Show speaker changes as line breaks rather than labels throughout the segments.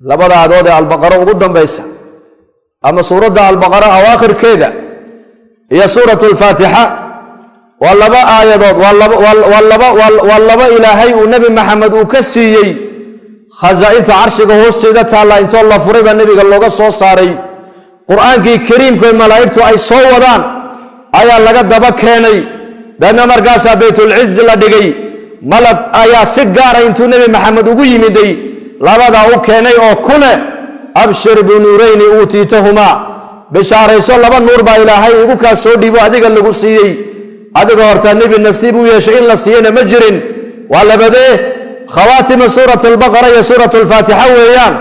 Labada aayadood ee Albaqaro ugu dambaysa ama suuradda Albaqaro awaakhirkeeda iyo suuratu Alfaatixa waa laba aayadood, waa laba Ilaahay uu Nebi Maxamed uu ka siiyey khasaa'inta carshiga hoosteeda taalla. Intoo la furay baa nebiga looga soo saaray Qur-aankii kariimka ee malaa'igtu ay soo wadaan ayaa laga daba keenay. Deedna markaasaa Baytulcizi la dhigay. Malag ayaa si gaara intuu Nebi Maxamed ugu yimiday labadaa u keenay oo ku leh: "Abshir binuurayni uutiitahumaa", bishaarayso, laba nuur baa Ilaahay igu kaa soo dhiibo, adiga lagu siiyey, adiga hortaa nebi nasiib u yeeshay in la siiyena ma jirin. Waa labadee? Khawaatima suurat Albaqara iyo suurat Alfaatixa weeyaan.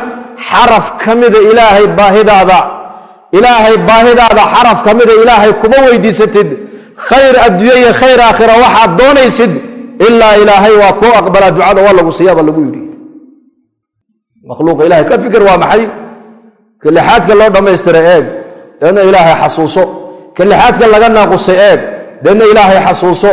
Xaraf ka mida Ilaahay baahidaada, Ilaahay baahidaada xaraf ka mida Ilaahay kuma weydiisatid, khayr adduunye iyo khayr aakhira waxaad doonaysid, ilaa Ilaahay waa kuu aqbalaa ducada, waa lagu siiyaaba lagu yidhi. Makhluuqa Ilahay ka fikir, waa maxay? Ka lixaadka loo dhammaystiray eeg, deedna Ilaahay xasuuso. Ka lixaadka laga naaqusay eeg, deedna Ilaahay xasuuso.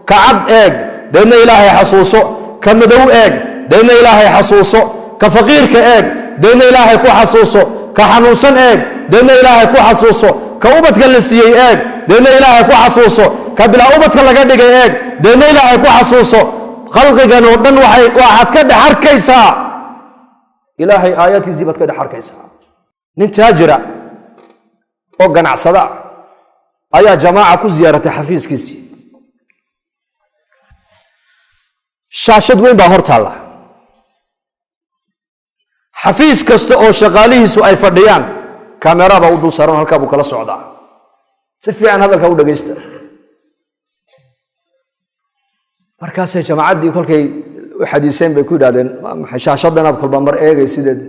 Ka cad eeg, deedna Ilaahay xasuuso. Ka madow eeg, deedna Ilaahay xasuuso. Ka faqiirka eeg, deedna Ilaahay ku xasuuso. Ka xanuunsan eeg, deedna Ilaahay ku xasuuso. Ka ubadka la siiyey eeg, deedna Ilaahay ku xasuuso. Ka bilaa ubadka laga dhigay eeg, deedna Ilaahay ku xasuuso. Khalqigan oo dhan waxaad ka dhex arkaysaa Ilaahay aayaadkiisii baad ka dhex arkaysaa. Nin taajira oo ganacsada ah ayaa jamaaca ku ziyaaratay xafiiskiisii. Shaashad weyn baa hor taalla. Xafiis kasta oo shaqaalihiisu ay fadhiyaan kamera baa u dul saaran, halkaa buu kala socdaa. Si fiican hadalka u dhegaysta. Markaasay jamaacaddii kolkay u xadiiseen bay ku yidhahdeen: "Maxay shaashadda inaad kolba mar eegaysideed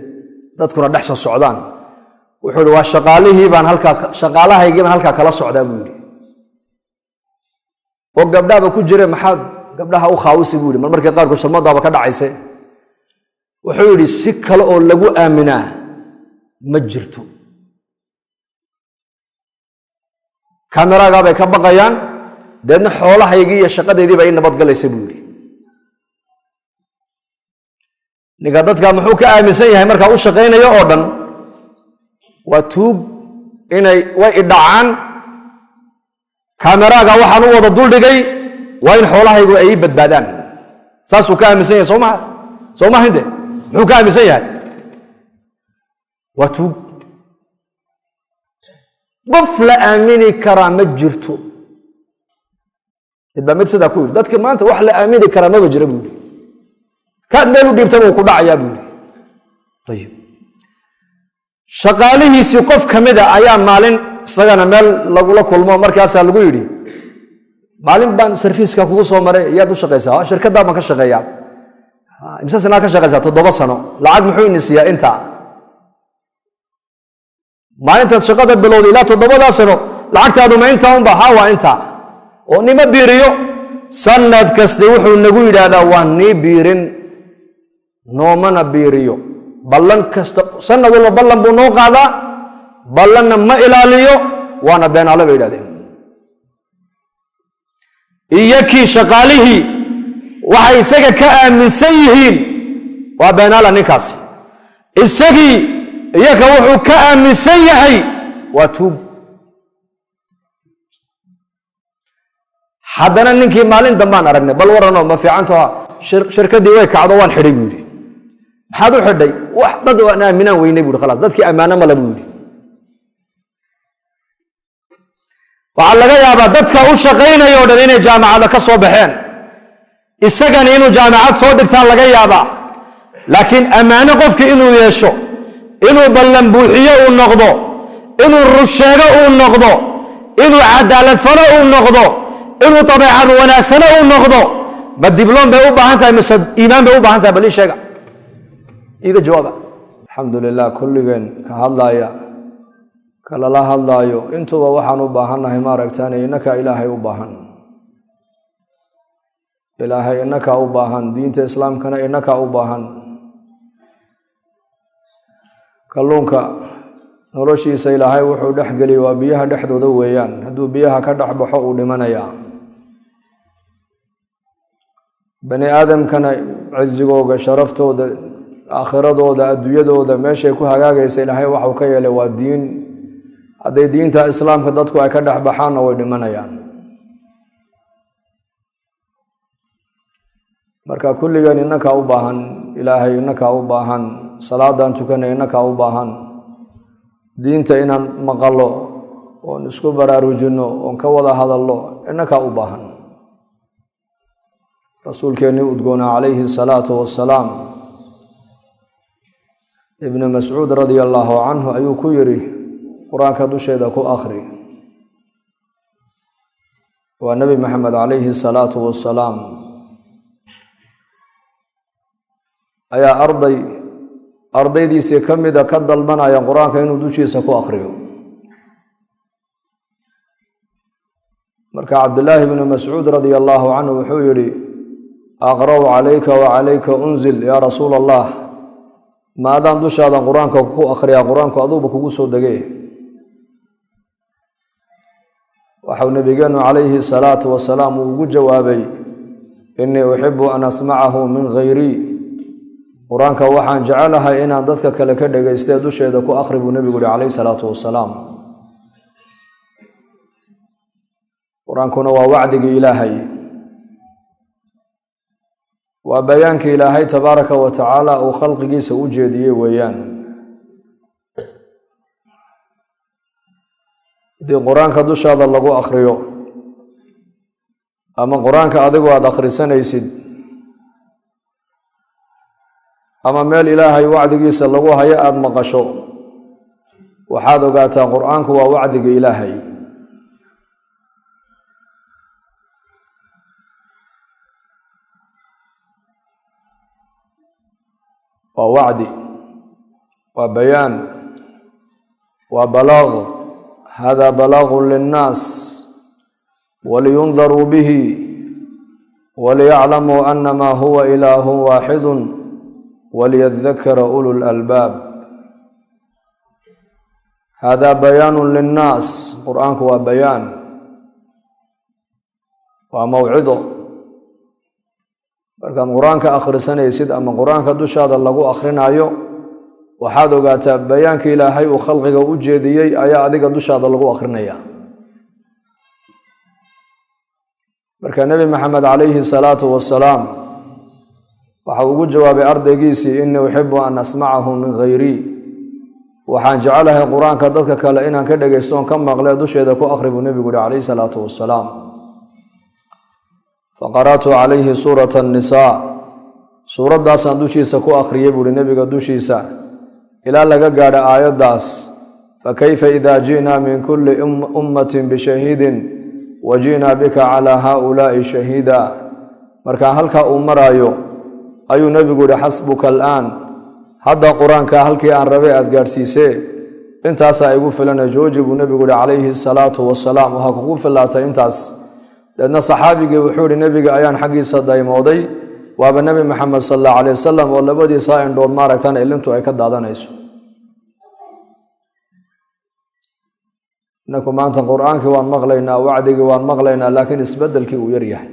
dadkuna dhex soo socdaan?" Wuxuu yidhi: "Waa shaqaalihii baan halkaa, shaqaalahaygii baan halkaa kala socdaa," buu yidhi. "Oo gabdhahaba ku jire, maxaad gabdhaha u khaawisi?" buu yidhi. Mar markii qaarkood shalmadaaba ka dhacayse. Wuxuu yidhi: "Si kale oo lagu aaminaa ma jirto. Kameraagaa bay ka baqayaan, deedna xoolahaygii iyo shaqadeydii baa ii nabadgalaysa," buu yidhi. Ninka dadka muxuu ka aaminsan yahay markaa u shaqaynayo oo dhan waa tuug, inay way idhacaan. Kameraaga waxaan u wada duldhigay waa in xoolahaygu ay ii badbaadaan, saasuu ka aaminsan yahay. Soo maha? Soo maha hinde? Muxuu ka aaminsan yahay? Waa tuug, qof la aamini karaa ma jirto. Mid baa mid sidaa ku yidhi: "Dadka maanta wax la aamini karaa maba jira," buu yidhi. "Kaad meel u dhiibtaba uu ku dhacayaa," buu yidhi. Ayib, shaqaalihiisii qof ka mida ayaa maalin isagana meel lagula kulmo. Markaasaa lagu yidhi: "Maalin baan sarfiiska kugu soo maray, yaad u shaqaysaa?" "Shirkaddaa baan ka shaqeeyaa." "Imse sanaa ka shaqaysaa?" "7 sano." "Lacag muxuu ini siiyaa?" "Intaa." "Maalintaad shaqada bilowday ilaa 7daa sano lacagtaadu ma intaa unba?" "Ha, waa intaa." "Oo nima biiriyo?" "Sanad kasta wuxuu nagu yidhaahdaa waa nii biirin, noomana biiriyo. Ballan kasta, sanad walba ballan buu noo qaadaa, ballanna ma ilaaliyo, waana beenaale," bay yidhahdeen. Iyo kii shaqaalihii waxay isaga ka aaminsan yihiin waa beenaala ninkaasi, isagii iyaka wuxuu ka aaminsan yahay waa tuug. Haddana ninkii maalin dambaan aragnay. "Bal waranoo, ma fiicanto? Shirkaddii way kacdo, waan xidhay," buu yidhi. "Maxaad u xidhay?" "Wax dad waan aaminaan weynay," buu yidhi. "Khalaas, dadkii ammaano male," buu yidhi. Waxaa laga yaabaa dadka u shaqaynaya o dhan inay jaamacada ka soo baxeen, isagani inuu jaamacad soo dhigtaan laga yaabaa, laakiin ammaano qofki inuu yeesho, inuu ballan buuxiyo uu noqdo, inuu rusheego uu noqdo, inuu cadaalad falo uu noqdo, inuu dabeecad wanaagsano uu noqdo, ma dibloom bay u baahan tahay mise iimaan bay u baahan tahay? Bal ii sheega, iiga jawaaba. Alxamdu lilah, kulligeen ka hadlaaya ka lala hadlaayo intuba waxaan u baahannahay maaragtaan innaka Ilaahay u baahan, Ilaahay innaka u baahan, diinta islaamkana innaka u baahan. Kalluunka noloshiisa Ilaahay wuxuu dhex geliyay waa biyaha dhexdooda weeyaan. Hadduu biyaha ka dhex baxo uu dhimanayaa. Bani aadamkana cizigooga, sharaftooda, Aakhiradooda, adduunyadooda meeshay ku hagaagaysa Ilaahay waxuu ka yeelay waa diin. Hadday diinta islaamka dadku ay ka dhex baxaanna way dhimanayaan. Marka kulligeen innakaa u baahan Ilaahay, innakaa u baahan salaadaan tukanay, innakaa u baahan diinta inaan maqallo oon isku baraarujinno oon ka wada hadallo, innakaa u baahan. Rasuulkeennii udgoonaa calayhi asalaatu wassalaam Ibnu Mascuud radia allaahu canhu ayuu ku yidhi: "Qur-aanka dusheeda ku akhri." Waa Nebi Maxamed calayhi asalaatu wassalaam ayaa arday ardaydiisii ka mida ka dalbanaya qur-aanka inuu dushiisa ku akhriyo. Marka Cabdillaahi bnu Mascuud radia allaahu canhu wuxuu yidhi: "Aqra'u calayka wa calayka unzil, yaa rasuula Allah? Ma adaan dushaadan qur-aanka ku akhriyaa? Qur-aanku aduuba kugu soo degay." Waxau nabigeenu calayhi salaatu wasalaam uu ugu jawaabay: "Innii uxibu an asmacahu min hayrii. Qur-aanka waxaan jecelahay inaan dadka kale ka dhagaystee, dusheeda ku akhri," buu nebigu yihi calayhi salaatu wasalaam. Qur-aankuna waa wacdigii Ilaahay, waa bayaankii Ilaahay tabaaraka wa tacaala uu khalqigiisa u jeediyey weeyaan. Haddii qur-aanka dushaada lagu akhriyo ama qur-aanka adigu aada akhrisanaysid ama meel Ilaahay wacdigiisa lagu hayo aada maqasho, waxaad ogaataa qur-aanku waa wacdiga Ilaahay. Waa wacdi, waa bayaan, waa balaaq. Hada balaaqun linnaas waliyundaruu bihi waliyaclamuu anama huwa ilaahu waaxidu waliyadakara ulu lalbaab. Hada bayaanu linnaas. Qur-aanku waa bayaan, waa mawcido. Markaad qur-aanka akhrisanaysid ama qur-aanka dushaada lagu akhrinayo, waxaad ogaataa bayaanka Ilaahay uu khalqiga u jeediyey ayaa adiga dushaada lagu akhrinaya. Marka Nebi Maxamed calayhi salaatu wasalaam waxa ugu jawaabay ardaygiisii: "Innii uxibu an asmacahu min hayrii. Waxaan jecelahay qur-aanka dadka kale inaan ka dhegaysto oon ka maqle, dusheeda ku akhri," buu nebigu yihi calayhi salaatu wasalaam. Faqara'tu calayhi suurata annisaa. Suuraddaasaan dushiisa ku akhriyey, buuhi nebiga dushiisa, ilaa laga gaadho aayaddaas: "Fakayfa idaa ji'naa min kulli ummatin bishahiidin wa ji'naa bika calaa haaulaa'i shahiida. Markaa halkaa uu maraayo ayuu nebigu yihi: "Xasbuka alaan. Hadda qur-aanka halkii aan rabay aada gaadhsiisee, intaasaa igu filana, jooji," buu nebigu yihi calayhi salaatu wasalaam. Waxaa kugu filaatay intaas. Deedna saxaabigii wuxuu yihi: "Nebiga ayaan xaggiisa daymooday, waaba Nebi Maxamed sal allahu calay wasalam oo labadiisaa indhood maaragtaan ilintu ay ka daadanayso." Inaku maanta qur-aankii waan maqlaynaa, wacdigii waan maqlaynaa, laakiin isbedelkii uu yaryahay.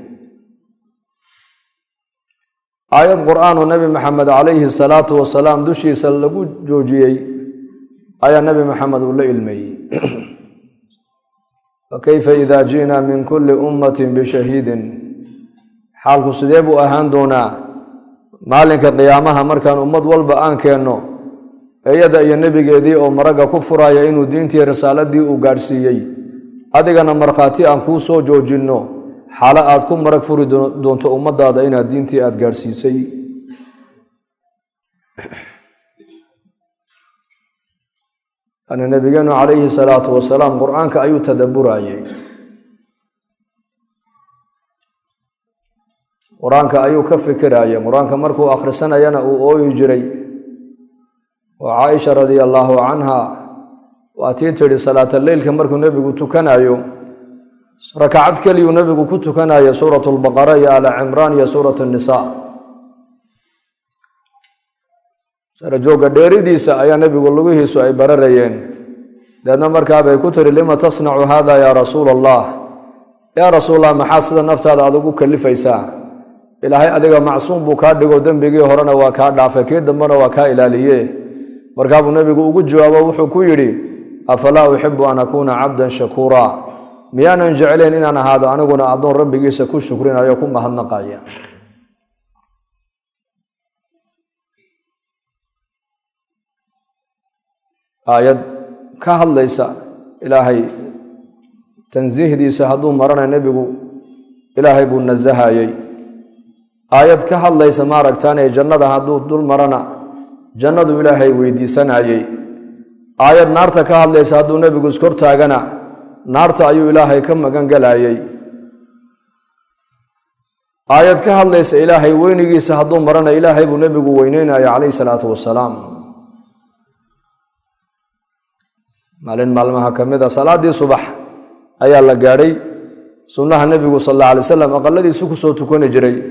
Aayad qur-aan oo Nebi Maxamed calayhi salaatu wasalaam dushiisa lagu joojiyey ayaa Nebi Maxamed uu la ilmeeyey. Fakayfa idaa ji'naa min kulli ummatin bishahiidin. Xaalku sidee buu ahaan doonaa maalinka qiyaamaha markaan ummad walba aan keenno iyada iyo nebigeedii oo maragga ku furaya inuu diintii risaaladii uu gaadhsiiyey, adigana markhaati aan kuu soo joojinno, xaalo aad ku marag furi doonto ummadaada inaad diintii aada gaadhsiisay? Ana nabigeenu calayhi salaatu wasalaam qur-aanka ayuu tadaburayey, qur-aanka ayuu ka fikirayay. Qur-aanka markuu akhrisanayana uu ooyi jiray, oo Caaisha radia allaahu canha waa tii tidhi, salaata leylka markuu nebigu tukanayo, rakacad keliyuu nebigu ku tukanaya suuratu lbaqara iyo Ala Cimraan iyo suurat nnisaa. Sarajoogga dheeridiisa ayaa nebigu lugihiisu ay bararayeen. Deedna markaabay ku tiri: "Lima tasnacu hada, yaa rasuula Allah? Yaa rasuulallah, maxaa sida naftaada aad ugu kalifaysaa?" Ilaahay adiga macsuum buu kaa dhigo, dembigii horena waa kaa dhaafay, kii dambena waa kaa ilaaliye. Markaabuu nebigu ugu jawaabo, wuxuu ku yidhi: "Afalaa uxibu an akuuna cabdan shakuura? Miyaanan jeclayn inaan ahaado aniguna addoon rabbigiisa ku shukrinayo, ku mahadnaqaya?" Aayad ka hadlaysa Ilaahay tansiihdiisa hadduu marana, nebigu Ilaahay buu nasahayey. Aayad ka hadlaysa, maaragtaane, jannada hadduu dul marana, jannadu Ilaahay weydiisanayey. Aayad naarta ka hadlaysa hadduu nebigu iskortaagana, naarta ayuu Ilaahay ka magan galayey. Aayad ka hadlaysa Ilaahay weynigiisa hadduu marana, Ilaahay buu nebigu weyneynaya, calayhi salaatu wasalaam. Maalin maalmaha ka mid a, salaaddii subax ayaa la gaadhay. Sunnaha nebigu sal alla alay slam aqaladiisu kusoo tukani jiray.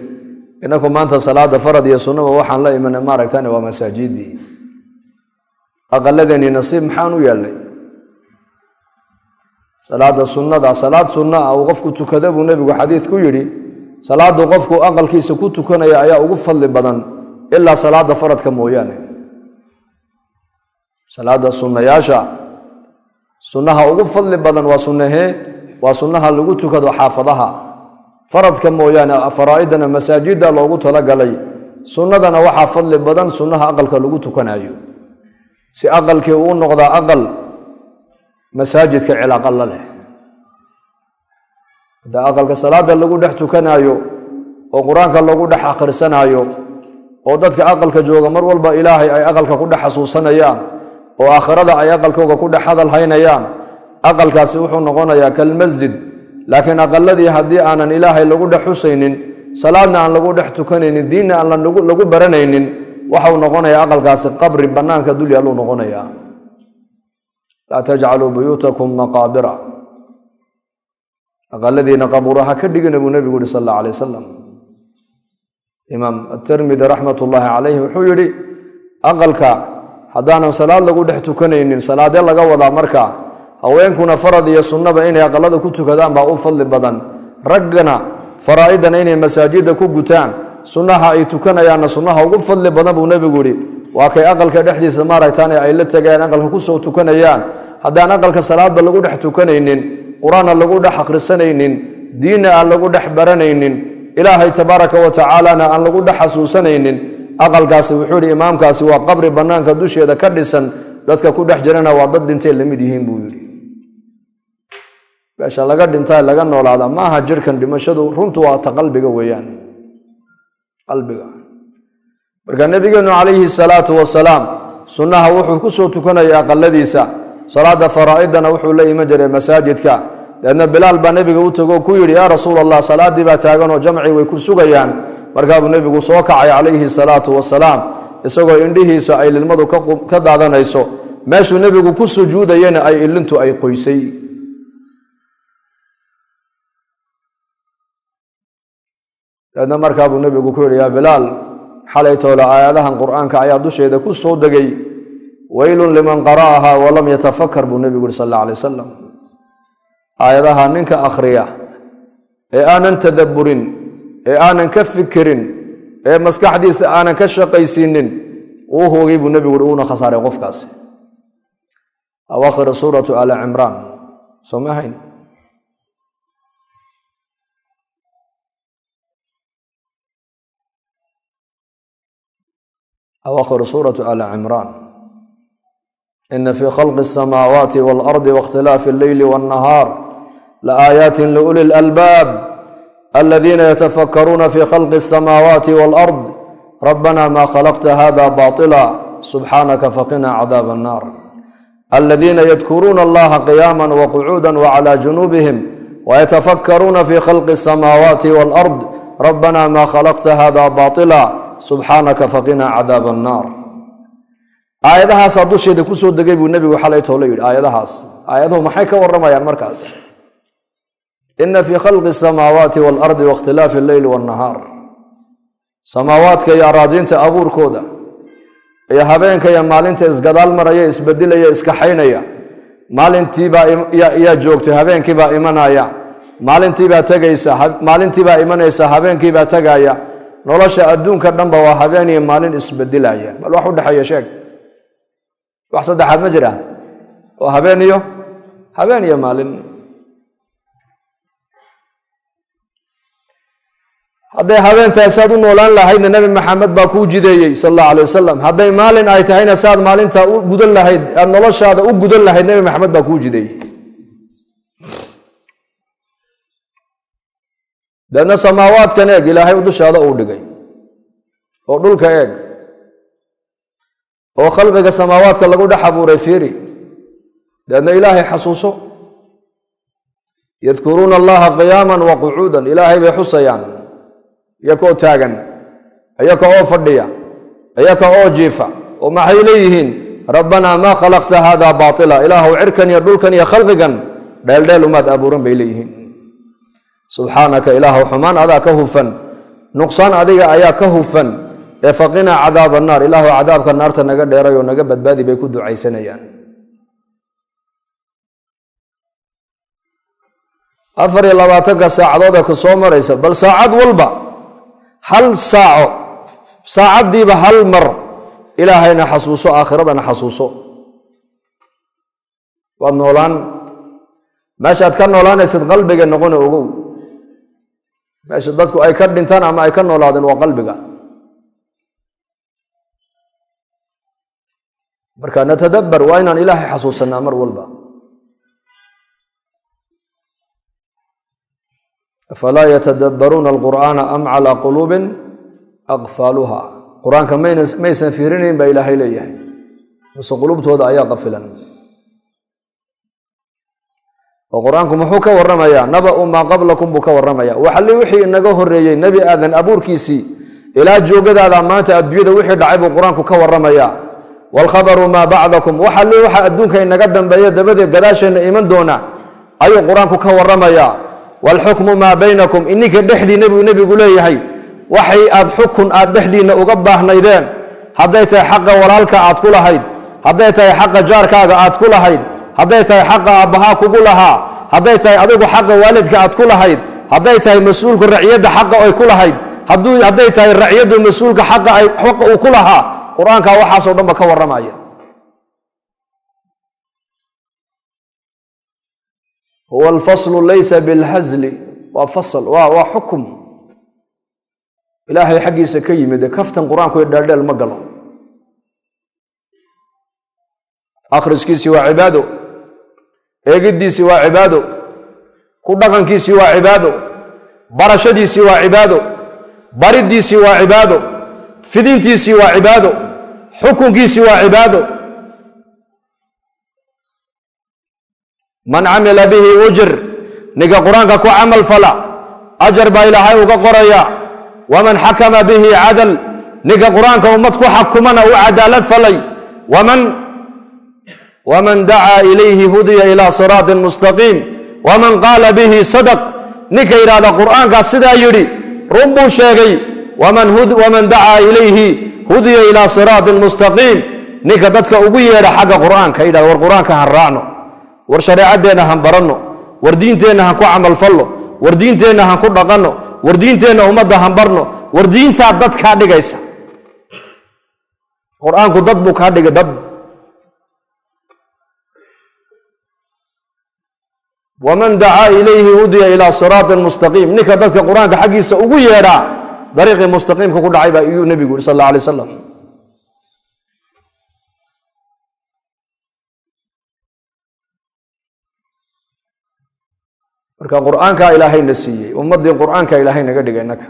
Inaku maanta salaada farad iyo sunnaba waxaan la imanay, maaragtani, waa masaajidii. Aqaladeennii nasiib maxaan u yeelnay? Salaada sunnada, salaad sunna ah uu qofku tukada buu nebigu xadiid ku yidhi, salaadu qofku aqalkiisa ku tukanaya ayaa ugu fadli badan, ilaa salaada faradka mooyaane. Salaada sunnayaasha, sunnaha ugu fadli badan waa sunnahee? Waa sunnaha lagu tukado xaafadaha. Faradka mooyaane, faraa'idana masaajidda loogu talagalay. Sunnadana waxaa fadli badan sunnaha aqalka lagu tukanayo, si aqalkii uu noqdaa aqal masaajidka cilaaqa la leh. Hadda aqalka salaada lagu dhex tukanaayo oo Qur-aanka lagu dhex akhrisanaayo, oo dadka aqalka jooga mar walba Ilaahay ay aqalka ku dhex xasuusanayaan, oo aakhirada ay aqalkooga ku dhex hadal haynayaan, aqalkaasi wuxuu noqonayaa kalmasjid. Laakiin aqaladii haddii aanan Ilaahay lagu dhex xusaynin, salaadna aan lagu dhex tukanaynin, diinna aan lagu baranaynin, waxau noqonayaa aqalkaasi qabri bannaanka dul yaalluu noqonayaa. Laa tajcaluu buyuutakum maqaabira, aqaladiina qabuuraha ka dhigina, buu nebigu yihi sal alla alay wasalam. Imaam Atermidi, raxmat ullaahi calayh, wuxuu yidhi: aqalka haddaanan salaad lagu dhex tukanaynin, salaadee laga wadaa? Marka haweenkuna farad iyo sunnaba inay aqalada ku tukadaan baa u fadli badan, raggana faraa'idana inay masaajidda ku gutaan, sunnaha ay tukanayaanna sunnaha ugu fadli badan, buu nebigu yihi, waa kay aqalka dhexdiisa, maaragtaan, ay la tegayaan, aqalka kusoo tukanayaan. Haddaan aqalka salaadba lagu dhex tukanaynin, Qur-aanna lagu dhex akhrisanaynin, diinna aan lagu dhex baranaynin, Ilaahay tabaaraka wa tacaalana aan lagu dhex xasuusanaynin, aqalkaasi, wuxuu yihi imaamkaasi, waa qabri bannaanka dusheeda ka dhisan, dadka ku dhex jirana waa dad dhintay lamid yihiin, buu yidhi. Meesha laga dhintaa laga noolaada maaha jirkan. Dhimashadu runtu waa ta qalbiga weeyaan, qalbiga. Marka nebigeenu, calayhi salaatu wasalaam, sunnaha wuxuu kusoo tukanaya aqaladiisa, salaada faraa'idana wuxuu la iman jiray masaajidka. Deedna Bilaal baa nebiga u tego, ku yidhi: "Yaa Rasuul Allah, salaaddii baa taaganoo jamci way ku sugayaan." Markaabuu nebigu soo kacay, calayhi salaatu wasalaam, isagoo indhihiisa ay lilmadu ka daadanayso, meeshuu nebigu ku sujuudayena ay ilintu ay qoysay. Deedna markaabuu nebigu ku yidhi: "Yaa Bilaal, xalay toole aayadahan Qur-aanka ayaa dusheeda ku soo degay. Weylun liman qara'aha walam yatafakar," buu nebigu yihi sal alla alay wasalam. Aayadaha ninka akhriya ee aanan tadabburin, ee aanan ka fikirin, ee maskaxdiisa aanan ka shaqaysiinin, uu hoogay, buu nebigu uhi, uuna khasaaray qofkaasi. Awaakhir suuratu Aali Cimraan, soo ma ahayn? Awaakhir suuratu Aali Cimraan: ina fii khalqi الsamaawaati wاlardi waاkhtilaafi اlleyli wاnnahaar laaayaati liuli اlalbaab aladiina yatafakaruuna fi khalqi الsamaawaati wاlard rabbana ma khalaqta hada baطila subxaanaka faqina cadaab الnar aladiina yadkuruuna allaha qiyaama waqcuuda wclى junuubihim wayatafakaruuna fi khalqi الsamaawaati wاlard rabbana ma khalaqta hada baطila subxaanaka faqina cadaab الnar. Aayadahaasaa dusheeda kusoo degay, buu nebigu xalay toole yidhi. Aayadahaas, aayaduhu maxay ka warramayaan markaas? Ina fii khalqi asamaawaati waalardi waاkhtilaafi alleyli waannahaar, samaawaadka iyo araadiinta abuurkooda iyo habeenka iyo maalinta isgadaal maraya, isbedilaya, iskaxaynaya, maalintiibaa yaa joogtay, habeenkiibaa imanaya, maalintiibaa tegaysa, maalintiibaa imanaysa, habeenkiibaa tegaya. Nolosha adduunka dhanba waa habeen iyo maalin isbedelaya. Bal wax u dhexeeya sheeg, wax saddexaad ma jira? Waa habeen iyo maalin. Hadday habeentahay saad u noolaan lahaydna, Nebi Maxamed baa kuu jideeyey, sal allahu alay wasalam. Hadday maalin ay tahayna, saad maalintaa u gudan lahayd, aada noloshaada u gudan lahayd, Nebi Maxamed baa kuu jideeyey. Deedna samaawaadkan eeg Ilaahay dushaada uu dhigay, oo dhulka eeg, oo khalqiga samaawaadka lagu dhex abuuray fiiri. Deedna Ilaahay xasuuso. Yadkuruuna allaha qiyaaman wa qucuudan. Ilaahay bay xusayaan iyakoo taagan, iyaka oo fadhiya, iyaka oo jiifa. Oo maxay leeyihiin? Rabbanaa maa khalaqta hada baatila. Ilaahow, cirkan iyo dhulkan iyo khalqigan dheeldheel umaad abuuran, bay leeyihiin. Subxaanaka, ilaahow, xumaan adaa ka hufan, nuqsaan adiga ayaa ka hufan ee faqinaa cadaab annaar. Ilaahow, cadaabka naarta naga dheeray oo naga badbaadi, bay ku ducaysanayaan. 24-ka saacadood ee ku soo maraysa, bal saacad walba hal saaco, saacaddiiba hal mar Ilaahayna xasuuso, aakhiradana xasuuso, waad noolaan. Meeshaad ka noolaanaysid qalbiga noqona. Ogow, meesha dadku ay ka dhintaan ama ay ka noolaadeen waa qalbiga. Marka natadabbar, waa inaan Ilaahay xasuusanaa mar walba. Afalaa yatadabbaruuna alqur'aana am calaa quluubin aqfaaluha? Qur-aanka maysan fiirinayn, baa Ilaahay leeyahay, mise qulubtooda ayaa qafilan? Oo Qur-aanku muxuu ka warramayaa? Naba'u maa qablakum buu ka warramaya. Waxalli wixii inaga horreeyey, Nebi Aadan abuurkiisii ilaa joogadaada maanta adduunyada wixii dhacay buu Qur-aanku ka warramayaa. Waalkhabaru maa bacdakum, waxalli waxa adduunka inaga dambeeya, dabadeed gadaasheenna iman doona ayuu Qur-aanku ka warramayaa. Waalxukmu maa baynakum, ininka dhexdiinna buu Nebigu leeyahay, waxay aad xukun aad dhexdiinna uga baahnaydeen, hadday tahay xaqa walaalka aad ku lahayd, hadday tahay xaqa jaarkaaga aad ku lahayd, hadday tahay xaqa aabbahaa kugu lahaa, hadday tahay adigu xaqa waalidka aad ku lahayd, hadday tahay mas-uulku raciyadda xaqa ay ku lahayd, hadday tahay raciyaddu mas-uulka xaqa ay xaqa uu ku lahaa, Qur-aankaa waxaasoo dhan ba ka warramaya. Huwa alfaslu laysa bilhazli. Waa fasl, waa xukum Ilaahay xaggiisa ka yimid. Kaftan Qur-aanku iyo dheeldheel ma galo. Akhriskiisii waa cibaado, eegiddiisii waa cibaado, ku dhaqankiisii waa cibaado, barashadiisii waa cibaado, bariddiisii waa cibaado, fidintiisii waa cibaado, xukunkiisii waa cibaado. Man camila bihi ujir, ninka Qur-aanka ku camal fala ajar baa Ilaahay uga qoraya. Waman xakama bihi cadal, ninka Qur-aanka ummad ku xakumana uu cadaalad falay. Waman dacaa ilayhi hudiya ilaa siraatin mustaqiim. Waman qaala bihi sadaq, ninka yidhahda Qur-aankaa sidaa yidhi run buu sheegay. Waman dacaa ilayhi hudiya ilaa siraatin mustaqiim. Ninka dadka ugu yeedha xagga Qur-aanka, yidhahda war Qur-aanka han raacno, war shareecadeenna han baranno, war diinteenna han ku camalfallo, war diinteenna han ku dhaqanno, war diinteenna ummadda han barno, war diintaa dad kaa dhigaysa. Qur-aanku dad buu kaa dhigay, dad. Waman dacaa ilayhi hudiya ilaa siraatin mustaqiim. Ninka dadka Qur-aanka xaggiisa ugu yeedhaa dariiqii mustaqiimka ku dhacay, baa iyuu Nebigu yuri, sal alla alay wasalam. Marka Qur-aankaa Ilaahayna siiyey, ummaddii Qur-aanka Ilaahay naga dhigay innaka.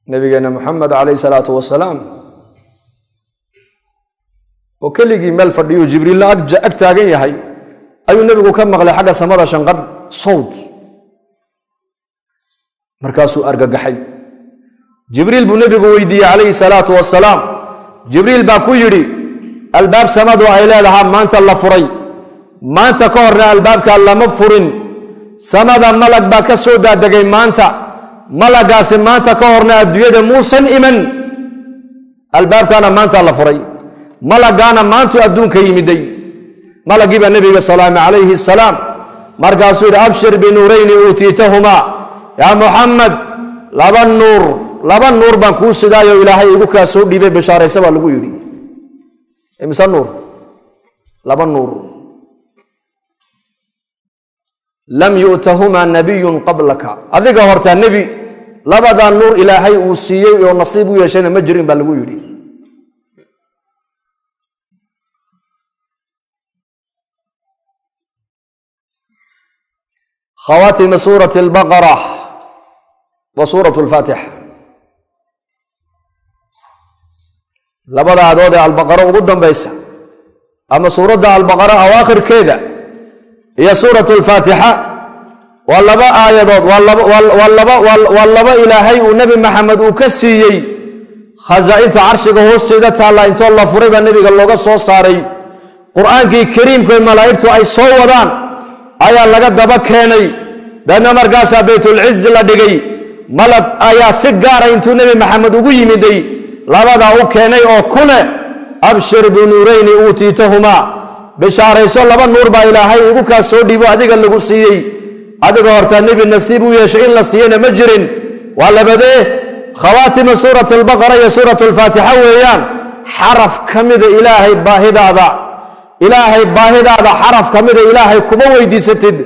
Nabigeena Moxamed calayh salaatu wasalaam oo keligii meel fadhiyuu, Jibriilna ag taagan yahay, ayuu nebigu ka maqlay xagga samada shanqadh, sawd. Markaasuu argagaxay. Jibriil buu nebigu weydiiyey, calayhi salaatu wasalaam. Jibriil baa ku yidhi, albaab samadu ay leedahaa maanta la furay, maanta ka horna albaabkaa lama furin. Samada malag baa ka soo daadegay maanta, malagaasi maanta ka horna adduunyada muusan iman. Albaabkaana maanta la furay, malagaana maantuu adduunka yimiday. Malagii baa nebiga salaamay, calayhi asalaam. Markaasuu yidhi, abshir binuurayni uutiitahumaa. Yaa Muxamed, laba nuur, laba nuur baan kuu sidaayo Ilaahay igu kaa soo dhiibay, bishaaraysa baa lagu yidhi. Imise nuur? Laba nuur. Lam yu'tahumaa nabiyun qablaka, adiga hortaa nebi labadaa nuur Ilaahay uu siiyey oo nasiib u yeeshayna ma jirin baa lagu yidhi. Khawaatima suurati albaqara wa suuratu alfaatixa, labada aadood ee Albaqaro ugu dambaysa ama suuradda Albaqara awaakhirkeeda iyo suuratu alfaatixa, waa laba aayadood, waa laba Ilaahay uu Nebi Maxamed uu ka siiyey khasaa'inta carshiga hoosteeda taalla. Intoo la furay baa nebiga looga soo saaray Qur-aankii kariimka ee malaa'igtu ay soo wadaan ayaa laga daba keenay. Deedna markaasaa Baytulcizi la dhigay. Malag ayaa si gaara intuu Nebi Maxamed ugu yimiday labadaa u keenay oo ku leh: "Abshir binuurayni uutiitahumaa, bishaarayso, laba nuur baa Ilaahay igu kaa soo dhiibo, adiga lagu siiyey, adiga hortaa nebi nasiib u yeeshay in la siiyeyna ma jirin." Waa labadee? Khawaatima suurati albaqara iyo suurat alfaatixa weeyaan. Xaraf ka mida Ilaahay baahidaada, Ilaahay baahidaada xaraf ka mida Ilaahay kuma weydiisatid,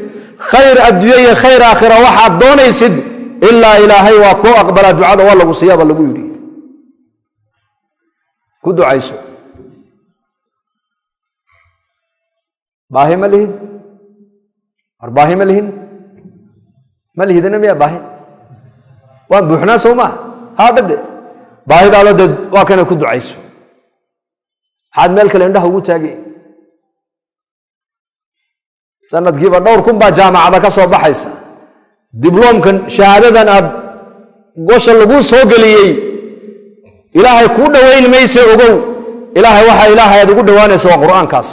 khayr adduunye iyo khayr aakhira waxaad doonaysid, ilaa Ilaahay waa kuu aqbalaa ducada, waa lagu siiyaa baa lagu yidhi. Ku ducayso. Baahi ma lihid? War baahi ma lihin? Ma lihidina miya baahi? Waan buuxnaa, sow maaha? Haadhade baahidaada dee waa kana, ku ducayso. Maxaad meel kale indhaha ugu taagay? Sanadkiiba dhowr kun baa jaamacada ka soo baxaysa. Dibloomkan, shahaadadan aad gosha laguu soo geliyey Ilaahay kuu dhoweyn mayse, ogow. Ilaahay waxa Ilaahay aad ugu dhowaanaysa waa Qur-aankaas.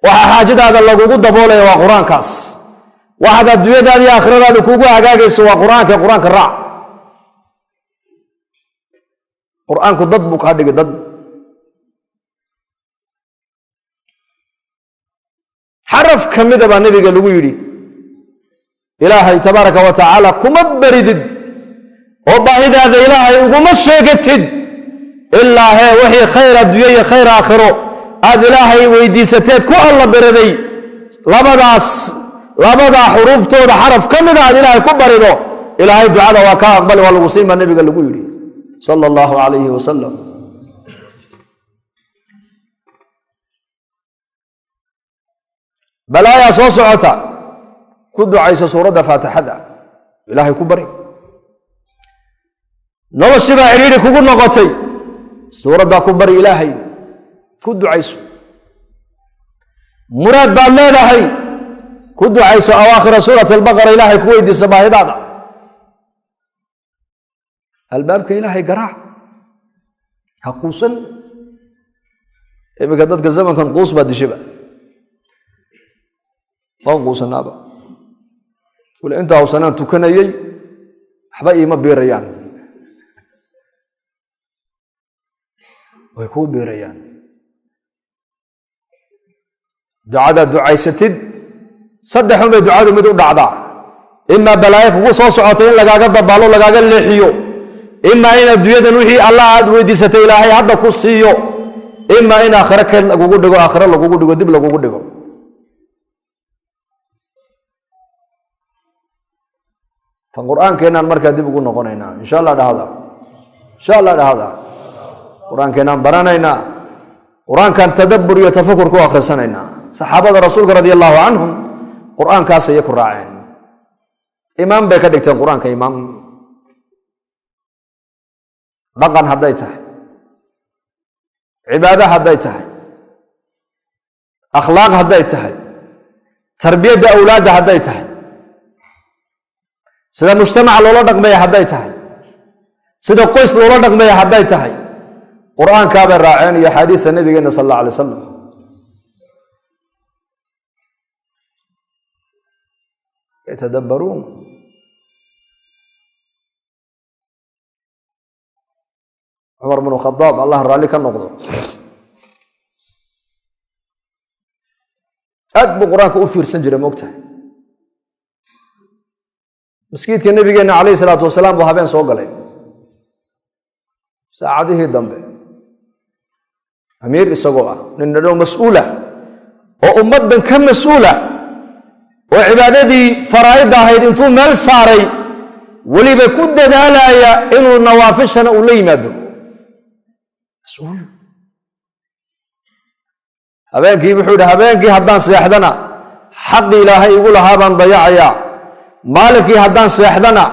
Waxa xaajadaada lagugu daboolaya waa Qur-aankaas. Waxaad adduunyadaada iyo aakhiradaada kuugu hagaagayso waa Qur-aanka. Qur-aanka raac. Qur-aanku dad buu kaa dhigay dad. Xaraf ka mida baa nebiga lagu yidhi, Ilaahay tabaaraka wa tacaala kuma baridid oo baahidaada Ilaahay uguma sheegatid, ilaa hee wixii khayr adduunye iyo khayr aakhiro aad Ilaahay weydiisateed ku alla beriday, labadaas, labadaa xuruuftooda xaraf ka mida aad Ilaahay ku barido, Ilaahay ducada waa kaa aqbali, waa lagu siin baa nebiga lagu yidhi, sala allahu calayhi wasalam. Balaayaa soo socota, ku ducayso suuradda Faatixada, Ilaahay ku bari. Noloshii baa cidhiidhi kugu noqotay, suuraddaa ku bari Ilaahay, ku ducayso. Muraad baad leedahay, ku ducayso awaakhira suurati albaqara, Ilaahay ku weydiisa baahidaada. Albaabka Ilaahay garaac, ha quusan. Iminka dadka zamankan quus baa dishaba, waan quusanaaba. Wali intaa usanaan tukanayey waxba iima biirayaan. Way kuu biirayaan ducadaad ducaysatid. Saddexun bay ducadu mid u dhacdaa: imaa balaayo kugu soo socotay in lagaaga dabaalo, lagaaga leexiyo, imaa in adduunyadan wixii Allah aad weydiisatay Ilaahay hadda ku siiyo, imaa in aakhiro keed lagugu dhigo, aakhiro lagugu dhigo, dib lagugu dhigo. Fa Qur-aankeenaan markaa dib ugu noqonaynaa, insha Allah dhahda, insha Allah dhahda. Qur-aankeenaan baranaynaa, Qur-aankan tadabbur iyo tafakur ku akhrisanaynaa. Saxaabada Rasuulka radia allahu canhum Qur-aankaas ayay ku raaceen, imaam bay ka dhigteen Qur-aanka, imaam dhaqan hadday tahay, cibaado hadday tahay, akhlaaq hadday tahay, tarbiyadda awlaadda hadday tahay, sida mujtamaca loola dhaqmaya hadday tahay, sida qoys loola dhaqmaya hadday tahay, Qur-aankaabay raaceen iyo axaadiista nabigeena sal alla alay wasalam. Yatadabbaruun. Cumar bnu Khadaab, Allah raalli ka noqdo, aad buu Qur-aanka u fiirsan jiray, moogtahay. Maskiidka nabigeenna calayhi salaatu wasalaam buu habeen soo galay saacadihii dambe, amiir isagoo ah, nin dhadhow mas-uula oo ummaddan ka mas-uula, oo cibaadadii faraa'idda ahayd intuu meel saaray weliba ku dadaalaya inuu nawaafishana uu la yimaado. Mas-uul habeenkii wuxuu yidhi: "Habeenkii haddaan seexdana xaqii Ilaahay igu lahaa baan dayacayaa, maalinkii haddaan seexdana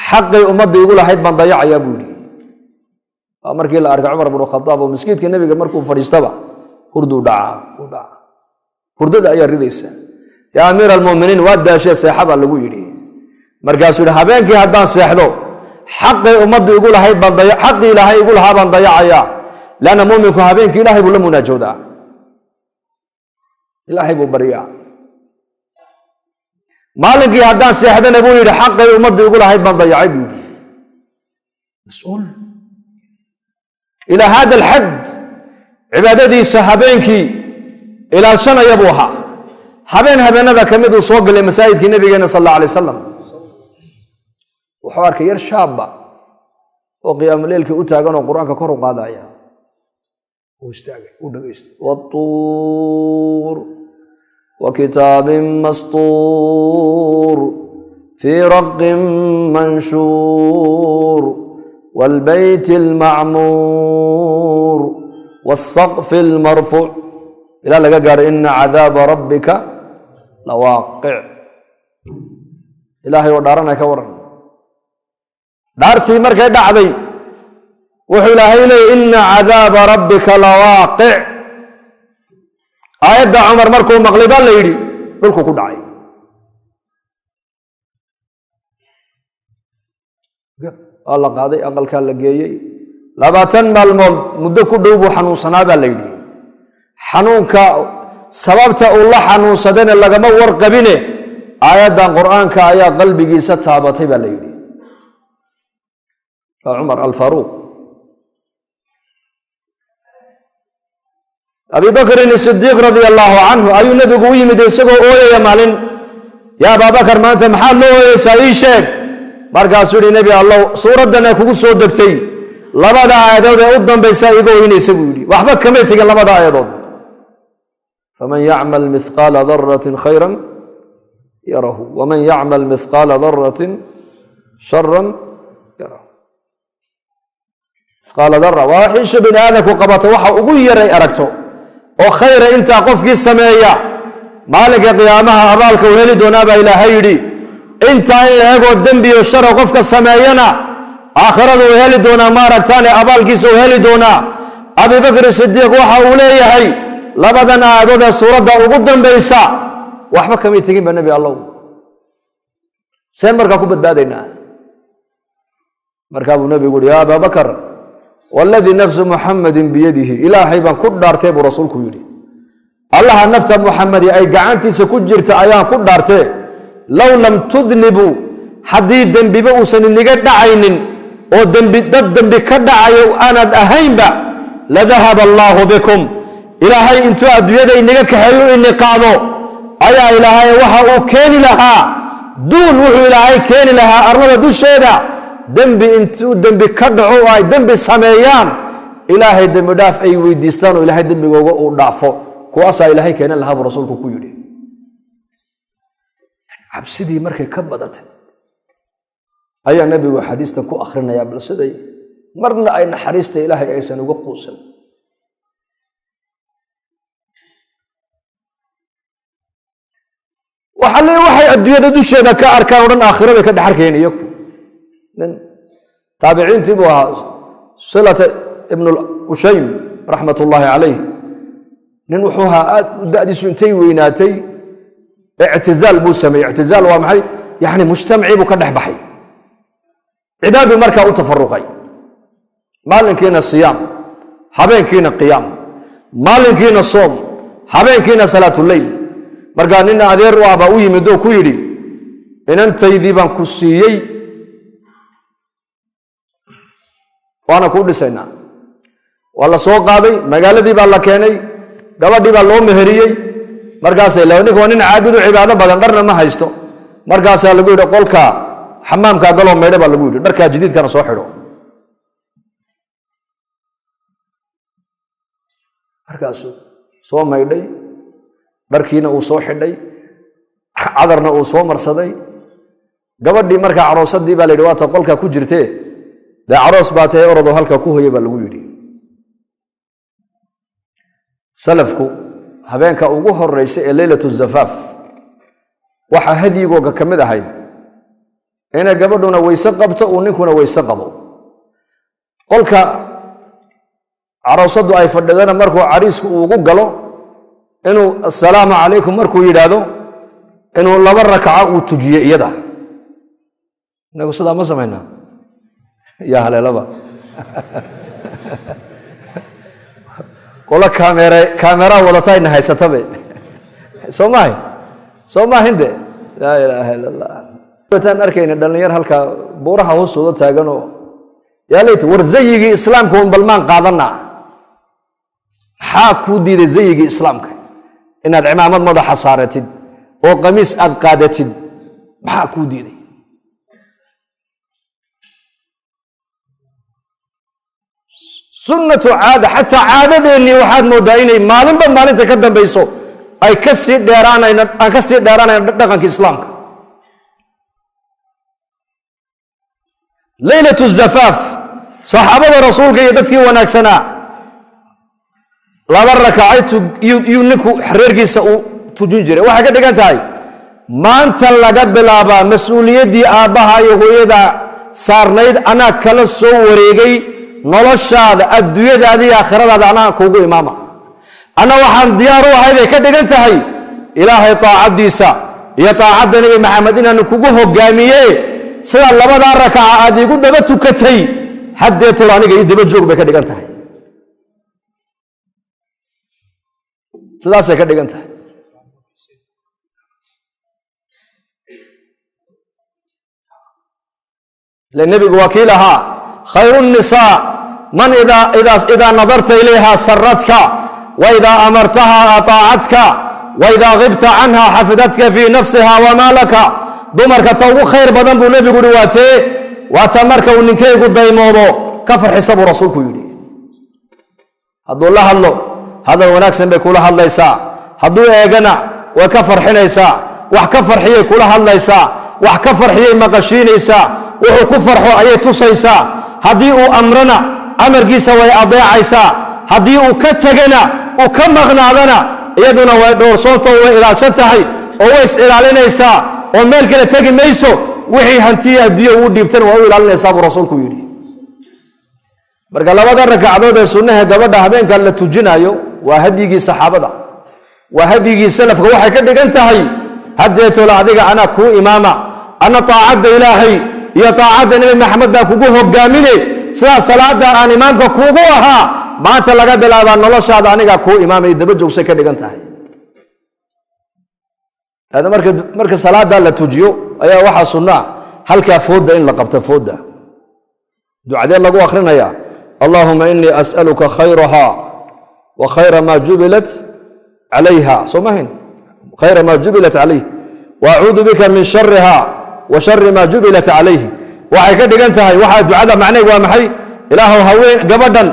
xaqay ummadda igu lahayd baan dayacayaa," buu yidhi. Waa markii la arkay Cumar bnu Khadaab oo maskiidka nebiga markuu fadhiistaba hurduu dhacaa, uu dhacaa, hurdada ayaa ridaysa. "Yaa amiira almuminiin, waa daashee, seexa," baa lagu yidhi. Markaasuu yidhi: "Habeenkii haddaan seexdo xaqay ummaddu igu lahayd baan daya, xaqii Ilaahay igu lahaa baan dayacayaa, leanna muuminku habeenkii Ilaahay buu la munaajoodaa, Ilaahay buu baryaa. Maalinkii haddaan seexdana," buu yidhi, "xaqay ummaddu igu lahayd baan dayacay," buu yidhi. Mas-uul ilaa hada alxad cibaadadiisa habeenkii ilaashanaya buu ahaa. Habeen habeenada ka mid uu soo galay masaajidkii nabigeena sal alla alay wasalam. Wuxuu arkay yar shaabba oo qiyaamuleylkii u taagan oo Qur-aanka kor u qaadaya. Uu istaagay, uu dhegaystay: "والطور وكتاب مسطور في رق منشور والبيت المعمور والسقف المرفوع," ilaa laga gaaro "إن عذاب ربك لواقع". Ilaahay oo dhaaranaya ka waran! Dhaartii markay dhacday wuxuu Ilaahay leeyay: "إن عذاب ربك لواقع". Aayadda Cumar markuu maqlay baa la yidhi dhulku ku dhacay, gab waa la qaaday, aqalkaa la geeyey. 20 maalmood muddo ku dhow buu xanuunsanaa baa la yidhi. Xanuunka sababta uu la xanuunsadayna lagama warqabine, aayaddan Qur-aanka ayaa qalbigiisa taabatay baa la yidhi. Waa Cumar Alfaaruuq. Abi Bakrin Sidiiq radia allaahu canhu ayuu nebigu u yimid isagoo ooyaya maalin. "Yaa Abaabakar, maanta maxaad loo ooyeysaa? Ii sheeg." Markaasuu yihi: "Nebi Allow, suuraddan ee kugu soo degtay labada aayadood ee u dambaysa iga ooynaysa," buu yidhi. Waxba kamay tegin labada aayadood: "فمن يعمل مثقال ذرة خيرا يره ومن يعمل مثقال ذرة شرا يره". Mithqaala dara waa wax isha bini aadamku qabato waxa ugu yaray aragto oo khayra. Intaa qofkii sameeya maalinka qiyaamaha abaalka uu heli doonaa baa Ilaahay yidhi. Intaa in la egoo dembi iyo shara qofka sameeyana aakhirada uu heli doonaa, ma aragtaane, abaalkiisa uu heli doonaa. Abibakr Sidiiq waxa uu leeyahay: "Labadan aayadood ee suuradda ugu dambaysa waxba kamay tegin ba, Nebi Allow, seen markaa ku badbaadaynaa?" Markaa buu nebigu uhi: "Ya Abaabakar, والذي نفس محمد بيده", Ilaahay baan ku dhaartee buu rasuulku yidhi, Allaha nafta Muxamedi ay gacantiisa ku jirta ayaan ku dhaartee, "لو لم تذنبوا", haddii dembiba uusan iniga dhacaynin oo dembi dad dembi ka dhacayo aanad ahaynba, "لذهب الله بكم", Ilaahay intuu adduunyada inaga kaxeeyo ini qaado ayaa Ilaahay waxa uu keeni lahaa duul, wuxuu Ilaahay keeni lahaa arlada dusheeda dembi intuu dembi ka dhaco oo ay dembi sameeyaan, Ilaahay dembi dhaaf ay weydiistaan oo Ilaahay dembigooga uu dhaafo. Kuwaasaa Ilaahay keenan lahaa," buu rasuulku ku yidhi. Cabsidii markay ka badatay ayaa nebigu xadiistan ku akhrinayaa, bal siday marna ay naxariista Ilaahay aysan uga quusan. Waxa le waxay adduunyada dusheeda ka arkaan o dhan aakhira bay ka dhex arkayeen iyaku. Nin taabiciintii buu ahaa, Silata ibn Ushaym raxmat ullaahi calayh. Nin wuxuu ahaa aad u da'diisu intay weynaatay ictizaal buu sameeyey. Ictizaal waa maxay? Yani mujtamacii buu ka dhex baxay, cibaaduu markaa u tafaruqay: maalinkiina siyaam, habeenkiina qiyaam, maalinkiina soom, habeenkiina salaatuleyl. Markaa nin adeer u ah baa u yimid oo ku yidhi: "Inantaydii baan ku siiyey, waana kuu dhisaynaa." Waa la soo qaaday, magaaladii baa la keenay, gabadhii baa loo meheriyey. Markaasay, ninka waa nin caabidu cibaado badan, dharna ma haysto. Markaasaa lagu yidhi: "Qolka Xamaamkaa galoo maydho baa lagu yidhi, dharkaa jadiidkana soo xidho. Markaasuu soo maydhay, dharkiina uu soo xidhay, cadarna uu soo marsaday. Gabadhii markaa caroosadii baa la yidhi, waata qolkaa ku jirtee, dee caroos baa tahay, orodoo halkaa ku hoya baa lagu yidhi. Salafku habeenka ugu horeysa ee leylatu zafaaf waxaa hadyigooga ka mid ahayd inay gabadhuna weyse qabto, uu ninkuna weyse qabo. Qolka caroosaddu ay fadhidana markuu cariisku uu ugu galo, inuu assalaamu calaykum markuu yidhaahdo, inuu 2 rakaco uu tujiyo iyada. Inagu sidaa ma samaynaa? Yaa haleelaba qolo kaameraa wadatayna haysatabe, soo maahin? Soo maahin de? Laa ilaaha illa allah. Taan arkayna dhallinyar halkaa buuraha hoostooda taaganoo, yaa leyta, war zayigii islaamka un balmaan qaadanaa. Maxaa kuu diiday zayigii islaamka inaad cimaamad madaxa saaratid oo qamiis aad qaadatid? Maxaa kuu diiday? Sunnatu caada, xataa caadadeennii waxaad mooddaa inay maalinba maalinta ka dambayso ay ka sii dheeraanayno, aan ka sii dheeraanayno dhaqanka islaamka. Leylatu zafaaf saxaabada rasuulka iyo dadkii wanaagsanaa 2 rakacay iyuu ninku reerkiisa uu tujin jiray. Waxay ka dhigan tahay maanta laga bilaabaa mas-uuliyaddii aabbaha iyo hooyada saarnayd anaa kala soo wareegay, noloshaada, adduunyadaada iyo aakhiradaada anaa kuugu imaama. Anna waxaan diyaar u ahay bay ka dhigan tahay ilaahay taacaddiisa iyo taacadda Nebi Maxamed inaanu kugu hogaamiye. Sidaa labadaa rakaca aad iigu daba tukatay, haddeetol aniga ii daba joog bay ka dhigan tahay. Sidaasay ka dhigan tahay. Ile nebigu waa kii lahaa khayru nnisaa man idaa nadarta ilayha saratka, waidaa amartaha ataacatka, waidaa kibta canha xafidatka fii nafsiha wamaa laka. Dumarka ta ugu khayr badan buu nebigu yihi waa tee? Waa ta marka uu ninkeygu daymoodo ka farxisa, buu rasuulku yidhi. Hadduu la hadlo, hadal wanaagsan bay kula hadlaysaa. Hadduu eegana, way ka farxinaysaa. Wax ka farxiyay kula hadlaysaa, wax ka farxiyay maqashiinaysaa, wuxuu ku farxo ayay tusaysaa. Haddii uu amrana, amarkiisa way adeecaysaa. Haddii uu ka tegana, uu ka maqnaadana, iyaduna way dhowrsoonto, way ilaalsan tahay oo way is ilaalinaysaa oo meel kale tegi mayso. Wixii hantiya adduunya uu dhiibtana waa u ilaalinaysaa, buu rasuulku yidhi. Marka labada rakacdood ee sunnaha gabadha habeenka la tujinayo waa hadyigii saxaabada, waa hadyigii salafka. Waxay ka dhigan tahay haddeetola adiga anaa kuu imaama, ana taacadda ilaahay iyo taacadda Nebi Maxamed baan kugu hogaamine. Sidaas salaada aan imaamka kuugu ahaa, maanta laga bilaabaa noloshaada anigaa kuu imaamay, daba joogsay ka dhigan tahay. Hada marka salaada la tujiyo ayaa waxaa sunno ah halkaa fooda in la qabto. Fooda ducadee lagu akrinaya? Allahuma inii as'aluka khayraha wa khayra ma jubilat calayha, soo mahayn? Khayra ma jubilat calayh, wa acuudu bika min shariha wa shari ma jubilat calayhi. Waxay ka dhigan tahay, waxaa ducada macneeg waa maxay? Ilaahow, haween gabadhan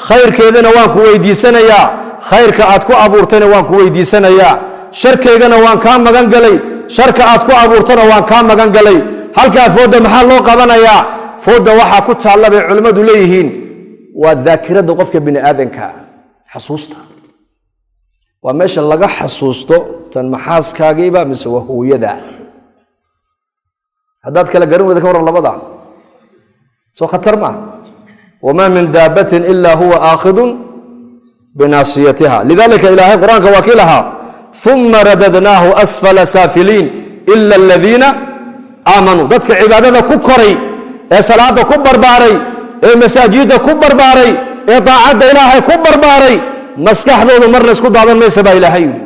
khayrkeedana waan ku weydiisanayaa, khayrka aad ku abuurtayna waan ku weydiisanayaa, sharkaygana waan kaa magan galay, sharka aad ku abuurtana waan kaa magan galay. Halkaa fooda maxaa loo qabanayaa? Fooda waxaa ku taalla bay culimmadu leeyihiin waa daakiradda qofka bini aadanka, xasuusta. Waa meesha laga xasuusto tan maxaaskaagiiba mise waa hooyada. Haddaad kala garan weyda ka warran labada, soo khatar maaha? Wamaa min daabatin ila huwa aakhidun binaasiyatiha. Lidalika ilaahay qur-aanka waa kii lahaa uma radadnaahu asfala saafiliin ila aladiina aamanuu. Dadka cibaadada ku koray ee salaada ku barbaaray ee masaajidda ku barbaaray ee daacadda ilaahay ku barbaaray, maskaxdoodu marna isku daadan maysa, baa ilaahay yidhi.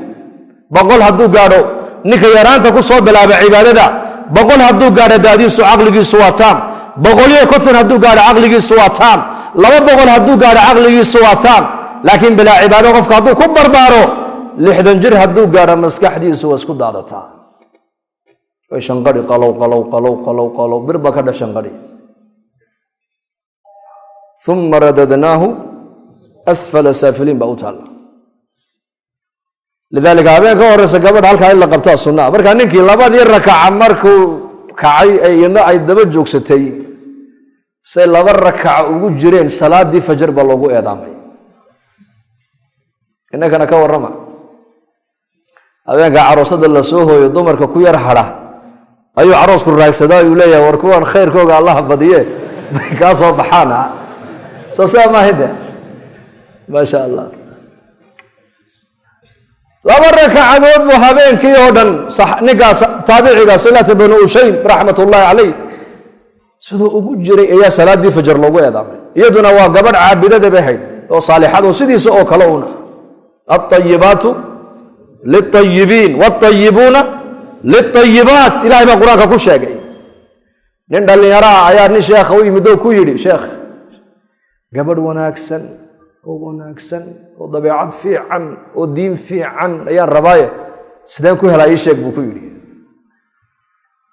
100 hadduu gaadho ninka yaraanta ku soo bilaaba cibaadada, 100 hadduu gaadho daadiisu caqligiisu waa taam. 150 hadduu gaadho caqligiisu waa taam. 200 hadduu gaadho caqligiisu waa taam. Laakiin bilaa cibaado qofka hadduu ku barbaaro, 60 jir hadduu gaadho maskaxdiisu waa isku daadataa. Way shanqadhi, qalow qalow qalow qalow qalow, bir baa ka dhex shanqadhi. Uma radadnaahu asfala saafiliin baa u taalla. Lidaalika habeen ka horeysa gabadha halkaa in la qabtaa sunnaa. Markaa ninkii labadii rakaca markuu kacay ee iyadna ay daba joogsatay, say laba rakaca ugu jireen, salaadii fajar baa loogu eedaamay. Innakana ka warrama, habeenka caroosada la soo hooyo, dumarka ku yar hadha ayuu caroosku raagsadaa. Ayuu leeyahay, war kuwan khayrkooga Allaha badiye, bay kaa soo baxaan. Soo sidaa maahide? Maasha Allah, laba rakacadood buu habeenkii oo dhan ninkaas taabiciga Silata bnu Ushaym raxmat ullaahi caleyh siduu ugu jiray ayaa salaadii fajar loogu eedaamay. Iyaduna waa gabadh caabidada bay hayd oo saalixad oo sidiisa oo kale una. Alطayibaatu liلطayibiin wاlطayibuuna liلطayibaat, ilahay baa Qur-aanka ku sheegay. Nin dhallinyaro ah ayaa nin sheekha u yimid oo ku yidhi, sheekh, gabadh wanaagsan oo wanaagsan oo dabeecad fiican oo diin fiican ayaan rabaaye, sideen ku helaa? Ii sheeg, buu ku yidhi.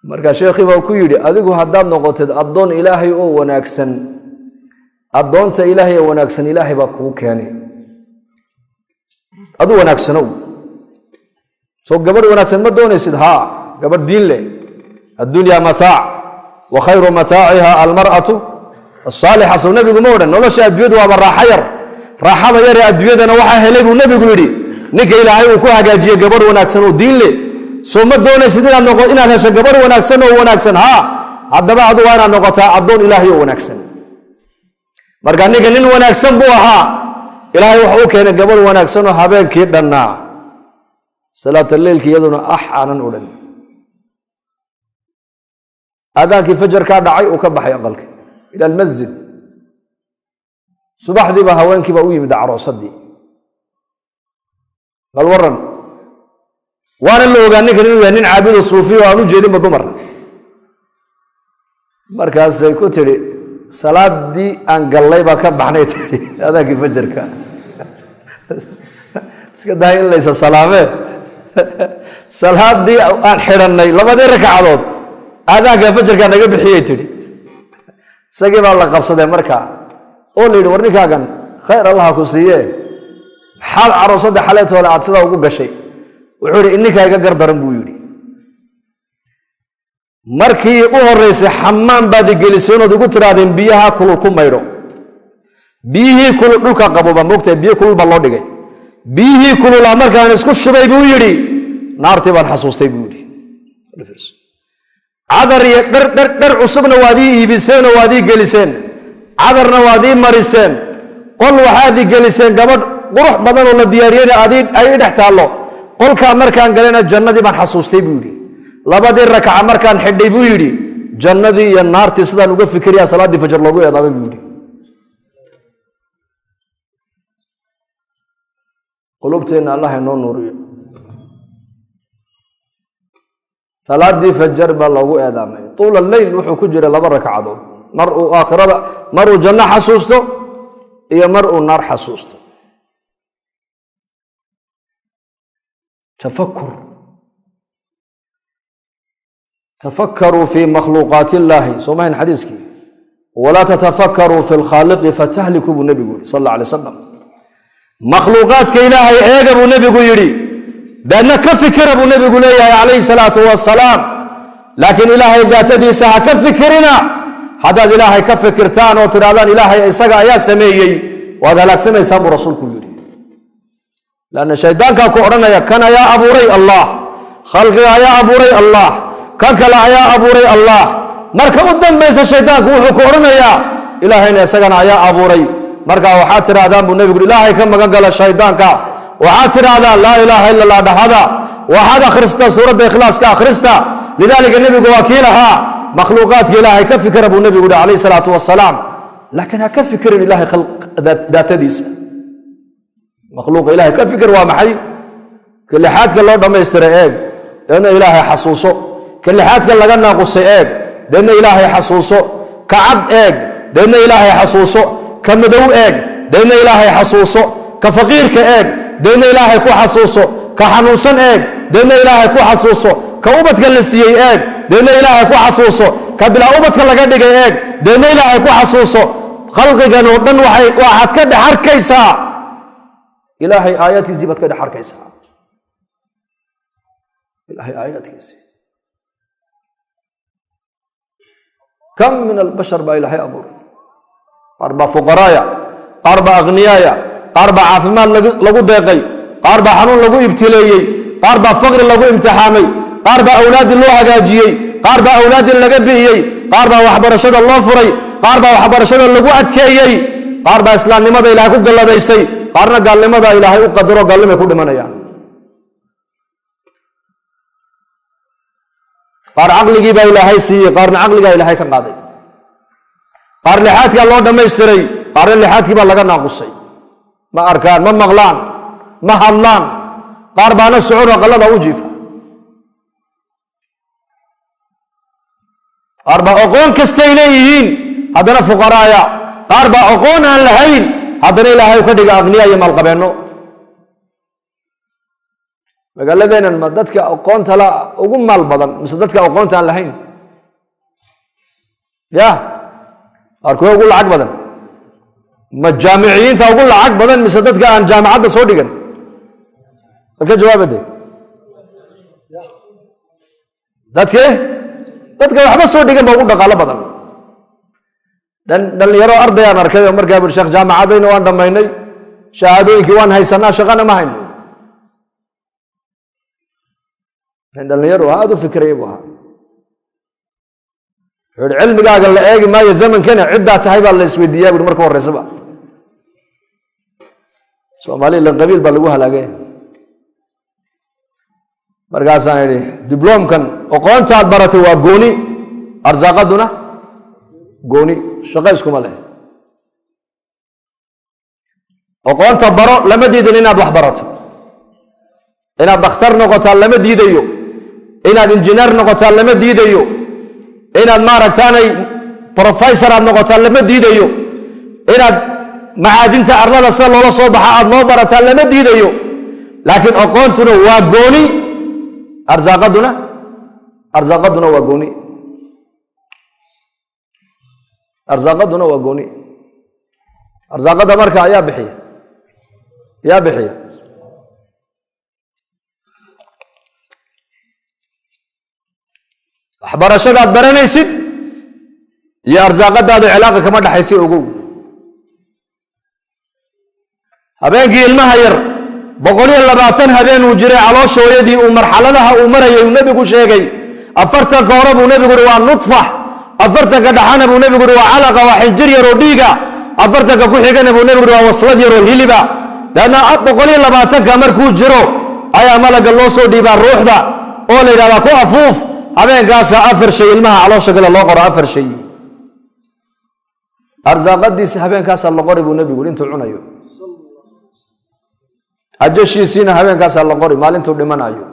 Marka sheekhii baa ku yidhi, adigu haddaad noqotid addoon Ilaahay oo wanaagsan, addoonta Ilaahay oo wanaagsan Ilaahay baa kuu keenay. Adu wanaagsanow. Soo gabadh wanaagsan ma doonaysid? Haa, gabadh diin leh. Addunyaa mataac wa khayru mataaciha almar'atu asaalixa. Sow nebigu ma odhan nolosha adduunyadu waaba raaxo yar? Raaxada yaree adduunyadana waxaa helay, buu nebigu yidhi, ninka Ilaahay uu ku hagaajiyey gabadh wanaagsan oo diin leh. Soo ma doonaysid inaad hesho gabadh wanaagsan oo wanaagsan? Haa. Haddaba adu waa inaad noqotaa addoon Ilaahay oo wanaagsan. Marka ninka nin wanaagsan buu ahaa. Ilaahay wuxuu u keenay gabadh wanaagsan oo habeenkii dhannaa salaata leylki iyaduna ax aanan odhan. Aadaankii fajarkaa dhacay, uu ka baxay aqalka ila almasjid. Subaxdiiba haweenkiibaa u yimid caroosadii. Bal waran, waana la ogaa ninkan inuu yahay nin caabuda suufiya oo aan u jeedinba dumar. Markaasay ku tidhi, salaadii aan gallay baa ka baxnay, tidhi, aadaankii fajarka. Iska dahay in laysa salaamee, salaadii aan xidhannay labadii ragcadood aadaanka fajarkaa naga bixiyey, tidhi. Isagii baa la qabsadee markaa oo la yidhi, war ninkaagan khayr Allaha ku siiye, maxaad caroosadda xaleetoole aad sidaa ugu gashay? Wuxuu yidhi, ninkaa iga gardaran, buu yidhi. Markii u horeysay xamaan baad igeliseen ood igu tidhaahdeen biyaha kulul ku maydho. Biyihii kulul dhulka qabooba, moogtahay, biyo kulul baa loo dhigay. Biyihii kululaa markaan isku shubay, buu yidhi, naartii baan xasuustay, buu yidhi. Cadar iyo dhar dhar dhar cusubna waad ii iibiseen oo waad ii geliseen, cadarna waad ii mariseen, qol waxaad ii geliseen gabadh qurux badan oo la diyaariyeyna adii ay i dhex taallo. Qolkaa markaan galayna jannadii baan xasuustay, buu yidhi. Labadii rakaca markaan xidhay, buu yidhi, jannadii iyo naartii sidaan uga fikiriyaa salaaddii fajar loogu eedaamay, buu yidhi. Qulubteenna Allah inoo nuuriyo. Salaadii fajar baa loogu eedaamay. Tuula leyl wuxuu ku jiray laba ragcadood, mar uu aakhirada, mar uu janno xasuusto iyo mar uu naar xasuusto. Tafakur, tafakaruu fi makhluuqaat illaahi, soo mahayn xadiiskii? Walaa tatafakkaruu fi lkhaaliqi fatahliku, buu nebigu yihi sal alla alay wasalam. Makhluuqaadka Ilaahay eega, buu nebigu yidhi, daadna ka fikira, buu nebigu leeyahay calayhi salaatu wasalaam. Laakiin Ilaahay daatadiisa ha ka fikirina. Haddaad Ilaahay ka fikirtaan oo tidhahdaan Ilaahay isaga ayaa sameeyey, waad halaagsamaysaan, buu rasuulku yidhi. Lanna shaydaankaa ku odhanaya, kan ayaa abuuray Allah, khalqiga ayaa abuuray Allah, kan kale ayaa abuuray Allah. Marka u dambaysa shaydaanku wuxuu ku odhanayaa, Ilaahayna isagana ayaa abuuray. Marka waxaad tidhaahdaan, buu nebigu, Ilaahay ka magan gala shaydaanka. Waxaad tidhaahdaan laa ilaaha illa Allah dhahada, waxaad akhristaa suuradda Ikhlaaska akhrista. Lidaalika nebigu waa kii lahaa, makhluuqaadka Ilaahay ka fikira, buu nebigu yihi calayhi salaatu wasalaam, laakiin ha ka fikirin Ilahay daatadiisa. Makhluuqa Ilahay ka fikir waa maxay? Ka lixaadka loo dhammaystiray eeg, deedna Ilaahay xasuuso. Ka lixaadka laga naaqusay eeg, deedna Ilaahay xasuuso. Ka cad eeg, deedna Ilaahay xasuuso. Ka madow eeg, deedna Ilaahay xasuuso. Ka faqiirka eeg, deedna Ilaahay ku xasuuso. Ka xanuunsan eeg, deedna Ilaahay ku xasuuso. Ka ubadka la siiyey eeg, deedna Ilaahay ku xasuuso. Ka bilaa ubadka laga dhigay eeg, deedna Ilaahay ku xasuuso. Khalqigan oo dhan waxaad ka dhex arkaysaa Ilaahay aayaadkiisii baad ka dhex arkaysaa, Ilaahay aayaadkiisii. Kam min albashar baa Ilaahay abuuray? Qaar baa fuqaraaya, qaar baa akhniyaaya, qaar baa caafimaad lagu deeqay, qaar baa xanuun lagu ibtileeyey, qaar baa faqri lagu imtixaamay, qaar baa awlaaddii loo hagaajiyey, qaar baa awlaaddii laga bi'iyey, qaar baa waxbarashada loo furay, qaar baa waxbarashada lagu adkeeyey, qaar baa islaamnimada Ilaahay ku galladaystay, qaarna gaalnimada Ilaahay u qadaro, gaalnimay ku dhimanayaan. Qaar caqligii baa Ilaahay siiyey, qaarna caqligaa Ilaahay ka qaaday. Qaar lixaadkaa loo dhammaystiray, qaarna lixaadkii baa laga naaqusay. Ma arkaan, ma maqlaan, ma hadlaan. Qaar baana socon, aqalada u jiifa. Qaar baa aqoon kastay leeyihiin haddana fuqaraaya. Qaar baa aqoon aan lahayn haddana Ilaahay u ka dhiga aqniya iyo maalqabeenno. Magaaladeennan ma dadka aqoonta la ugu maal badan mise dadka aqoonta aan lahayn? Ya, qaar kuwe ugu lacag badan? Ma jaamiciyiinta ugu lacag badan mise dadka aan jaamacadda soo dhigan? Marka jawaabade, dadke dadka waxba soo dhigan ba ugu dhaqaalo badan. Dhalinyaro ardayaan arkay oo markaa buri, sheekh, jaamacadayna waan dhammaynay, shahaadooyinkii waan haysanaa, shaqana ma hayno. Dhalinyaro aada u fikiraya buu ahaa. Wuxuu ihi, cilmigaaga la eegi maayo zamankana, ciddaa tahay baa la isweydiiyaa buri marka horreysaba. Soomaaliya lan qabiil baa lagu halaagay. Markaasaan idhi, dibloomkan aqoontaad baratay waa gooni, arsaaqaduna gooni, shaqo iskuma leh. Aqoonta baro, lama diidan inaad wax barato. Inaad dhakhtar noqotaa lama diidayo, inaad injineer noqotaa lama diidayo, inaad maaragtaanay professor aad noqotaa lama diidayo, inaad macaadinta arlada sida loola soo baxa aad noo barataa lama diidayo. Laakiin aqoontuna waa gooni, arsaaqaduna waa gooni, arsaaqaduna waa gooni. Arsaaqada marka ayaa bixiya, yaa bixiya? Waxbarashadaad baranaysid iyo arsaaqadaada cilaaqa kama dhexaysa, ogow. Habeenkii ilmaha yar 120 habeen uu jiray caloosha hooyadii, uu marxaladaha uu marayay uu nebigu sheegay. 40-ka hore buu nebigu uhi waa nudfax, 40-ka dhaxana buu nebigu uhi waa calaqa, waa xinjir yaroo dhiiga, 40-ka ku xigana buu nebigu uhi waa waslad yaroo hiliba. Dabeedna 120-ka markuu jiro ayaa malaga loo soo dhiibaa ruuxda oo la yidhahdaa ku afuuf. Habeenkaasa afar shay ilmaha caloosha gala loo qoro, afar shay. Arsaaqadiisi habeenkaasaa la qori buu nebigu yidhi, intuu cunayo. Ajashiisiina habeenkaasaa la qori, maalintuu dhimanayo.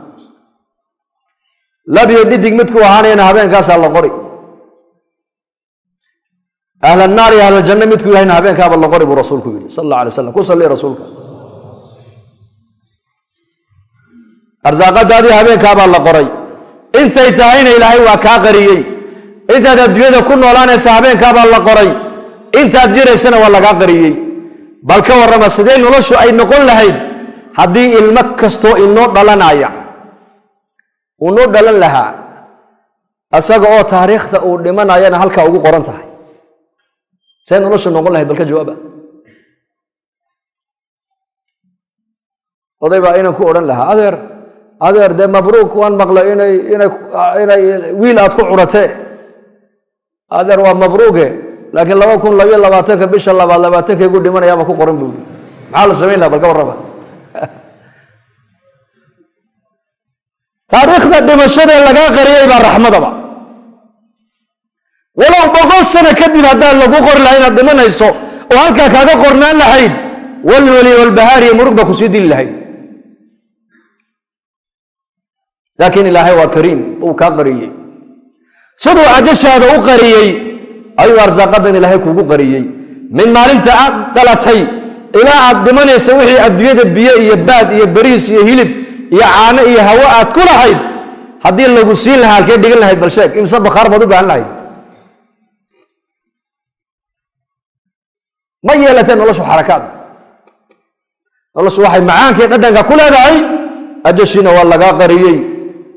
Lab iyo dhidig midkuu ahaanayana habeenkaasaa la qori. Ahlannaar iyo ahlaljanno midkuu yahayna habeenkaaba la qori buu rasuulku yidhi sal alla alay slam. Ku salli rasuulka. Arsaaqadaadii habeenkaabaa la qoray, intay tahayna Ilaahay waa kaa qariyey. Intaad adduunyada ku noolaanaysa habeenkaabaa la qoray, intaad jiraysana waa lagaa qariyey. Bal ka warrama, sidee noloshu ay noqon lahayd haddii ilmo kastoo inoo dhalanaya uu noo dhalan lahaa asaga oo taariikhda uu dhimanayana halkaa ugu qoran tahay? See noloshu noqon lahayd? Bal ka jawaaba. Oday baa inan ku odhan lahaa, adeer, adeer, dee mabruuk, waan maqlay inay wiil aad ku curatee. Adeer, waa mabruuke, laakiin 2022-ka bisha labaad 20-kaygu dhimanayaaba ku qoran buu yidhi. Maxaa la samayn laha? Bal ka warrama. Taariikhda dhimashadee lagaa qariyay baa raxmadaba. Walow 100 sano kadib haddaan lagu qori lahay inaad dhimanayso oo halkaa kaaga qornaan lahayd, walwali walbahaar iyo murug baa kusii dili lahayd. Laakiin Ilaahay waa kariim, uu kaa qariyey. Siduu ajashaada u qariyey ayuu arsaaqadan Ilaahay kuugu qariyey. Min maalinta aad dhalatay ilaa aad dhimanaysa, wixii adduunyada biyo iyo baad iyo bariis iyo hilib iyo caano iyo hawo aad ku lahayd Haddii lagu siin lahaa, halkee dhigan lahayd? Bal sheeg, imse bakhaar baad u baahan lahayd? Ma yeelateen noloshu xarakaad. Noloshu waxay macaankii dhadhanka ku leedahay, ajashiina waa lagaa qariyey,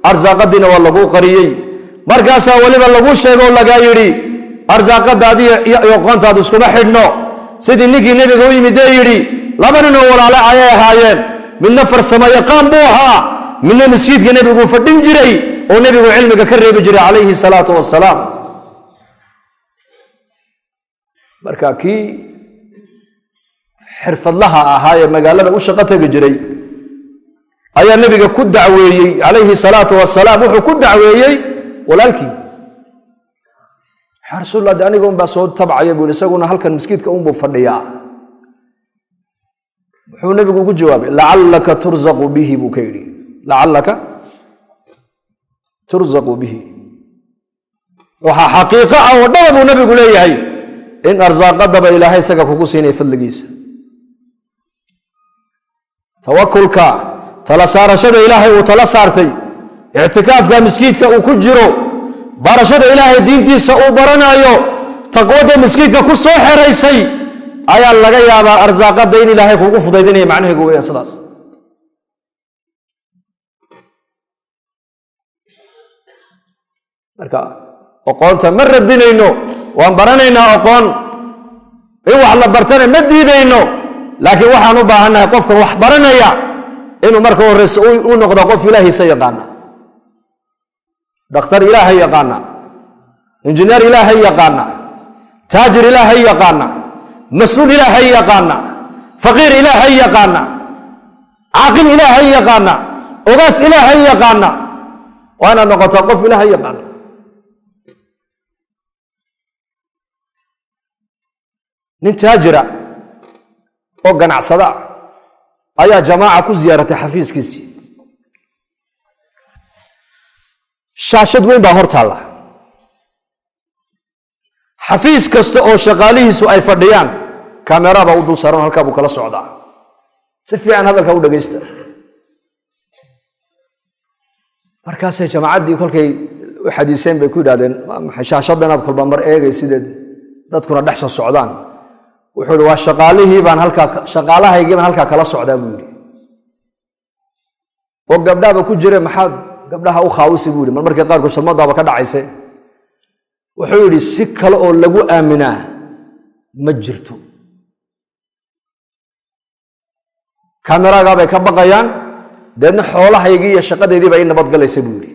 arsaaqadiina waa laguu qariyey. Markaasaa weliba lagu sheego o lagaa yidhi arsaaqadaadi iyo aqoontaadu iskuma xidhno. Sidii ninkii nebiga u yimid ee yidhi, laba nin oo walaale ayay ahaayeen, midna farsamo yaqaan buu ahaa, midna masjidka nebiguu fadhin jiray oo nebigu cilmiga ka reebi jiray calayhi salaatu wasalaam. Marka kii xirfadlaha ahaa ee magaalada u shaqo tegi jiray ayaa nebiga ku dacweeyey calayhi salaatu wasalaam. Wuxuu ku dacweeyey walaalkii: yaa rasuullah, de aniga unbaa soo tabcaya, buu yidhi, isaguna halkan maskiidka unbuu fadhiyaa. Muxuu nebigu ugu jawaabay? Lacallaka turzaqu bihi, buu ka yidhi. Lacallaka turzaqu bihi. Waxaa xaqiiqo ah oo dhaba, buu nebigu leeyahay, in arsaaqadaba Ilaahay isaga kugu siinaya fadligiisa. Tawakulka, tala saarashada Ilaahay uu tala saartay, ictikaafka miskiidka uu ku jiro, barashada Ilaahay diintiisa uu baranayo, taqwada miskiidka ku soo xeraysay ayaa laga yaabaa arsaaqada in Ilaahay kugu fudaydinaya. Macnaheegu weyaan sidaas. Marka oqoonta ma radinayno, waan baranaynaa oqoon, in wax la bartana ma diidayno, laakiin waxaan u baahannahay qofkan wax baranaya inuu marka horeyse u noqdo qof Ilaahiisa yaqaana, dhakhtar Ilaahay yaqaana, injineer Ilaahay yaqaana, taajir Ilaahay yaqaana, mas-uul Ilaahay yaqaana, faqiir Ilaahay yaqaana, caaqil Ilaahay yaqaana, ogaas Ilaahay yaqaana. Waa inaad noqotaa qof Ilaahay yaqaana. Nin taajira oo ganacsada ayaa jamaaca ku ziyaaratay xafiiskiisii. Shaashad weyn baa hor taalla. Xafiis kasta oo shaqaalihiisu ay fadhiyaan kamera baa u dul saaran, halkaa buu kala socdaa. Si fiican hadalka u dhegaysta. Markaasay jamaacaddii kolkay u xadiiseen bay ku yidhahdeen: maxay shaashadda inaad kolba mar eegay sideed dadkuna dhex soo socdaan? Wuxuu yihi: waa shaqaalihii baan halkaa, shaqaalahaygii baan halkaa kala socdaa, buu yidhi. Oo gabdhahaba ku jire, maxaad gabdhaha u khaawisi, buu yidhi. Mar markii qaarkood shalmadaaba ka dhacayse. Wuxuu yidhi: si kale oo lagu aaminaa ma jirto, kameraagaa bay ka baqayaan, deedna xoolahaygii iyo shaqadeydii baa ii nabadgalaysa, buu yidhi.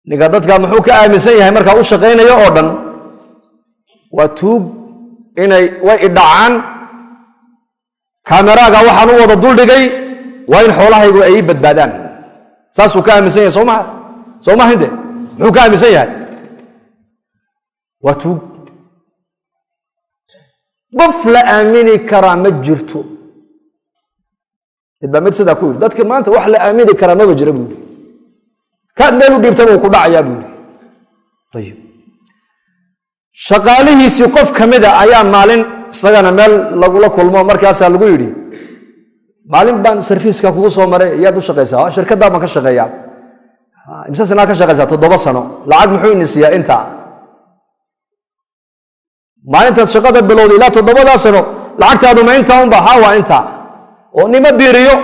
Ninka dadka muxuu ka aaminsan yahay markaa u shaqaynayo oo dhan waa tuug, inay way idhacaan. Kameraaga waxaan u wada duldhigay waa in xoolahaygu ay ii badbaadaan, saasuu ka aaminsan yahay. Soo maha? Soo maha inte muxuu ka aaminsan yahay? Waa tuug, qof la aamini karaa ma jirto. Mid baa mid sidaa ku yidhi: dadka maanta wax la aamini karaa maba jira, buu yidhi. Kaad meel u dhiibtaba uu ku dhacayaa, buu yidhi. Ayib, shaqaalihiisii qof ka mida ayaa maalin isagana meel lagula kulmo. Markaasaa lagu yidhi: maalin baan sarfiiska kugu soo maray, yaad u shaqaysaa? Shirkaddaa baan ka shaqeeyaa. Imse sanaa ka shaqaysaa? 7 sano. Lacag muxuu ini siiyaa? Intaa. Maalintaad shaqada bilowday ilaa 7daa sano lacagtaadu ma intaa unba? Ha, waa intaa. Oo nima biiriyo?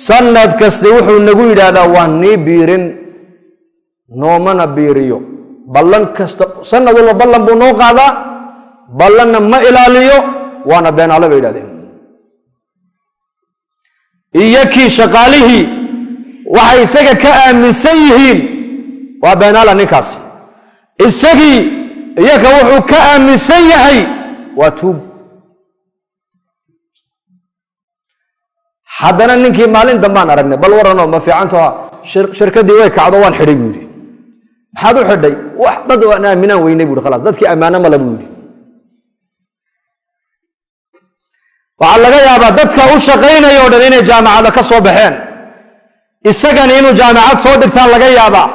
Sanad kasta wuxuu nagu yidhaahdaa waa nii biirin, noomana biiriyo. Ballan kasta, sanad walba ballan buu noo qaadaa, ballanna ma ilaaliyo, waana beenaale, bay yidhahdeen. Iyo kii shaqaalihii waxay isaga ka aaminsan yihiin waa beenaala ninkaasi, isagii iyaka wuxuu ka aaminsan yahay waa tuug. Haddana ninkii maalin dambaan aragnay. Bal waranoo, ma fiicanto? Shirkaddii way kacdo, waan xidhay, buu yidhi. Maxaad u xidhay? Wax dad waan aaminaan weynay, bu yidhi. Khalaas, dadkii ammaano male, buu yidhi. Waxaa laga yaabaa dadka u shaqaynaya o dhan inay jaamacada ka soo baxeen, isagani inuu jaamacad soo dhigtaan laga yaabaa,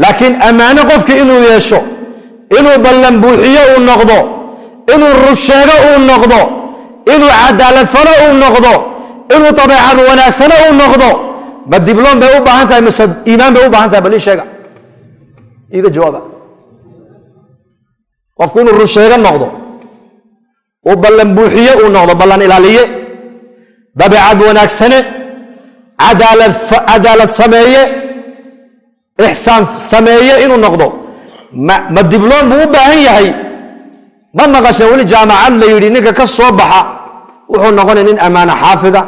laakiin ammaano qofki inuu yeesho, inuu ballan buuxiyo uu noqdo, inuu rusheego uu noqdo, inuu cadaalad falo uu noqdo, inuu dabeecad wanaagsano uu noqdo, Ma dibloom bay u baahan tahay mise iimaan bay u baahan tahay? Bal ii sheega, iiga jawaaba. Qofku inuu runsheego noqdo, uu ballan buuxiye uu noqdo, ballan ilaaliye, dabeecad wanaagsane, cadaalad sameeye, ixsaan sameeye inuu noqdo, ma dibloom buu u baahan yahay? Ma maqasha weli jaamacad la yidhi ninka ka soo baxa wuxuu noqonaya nin ammaano xaafida,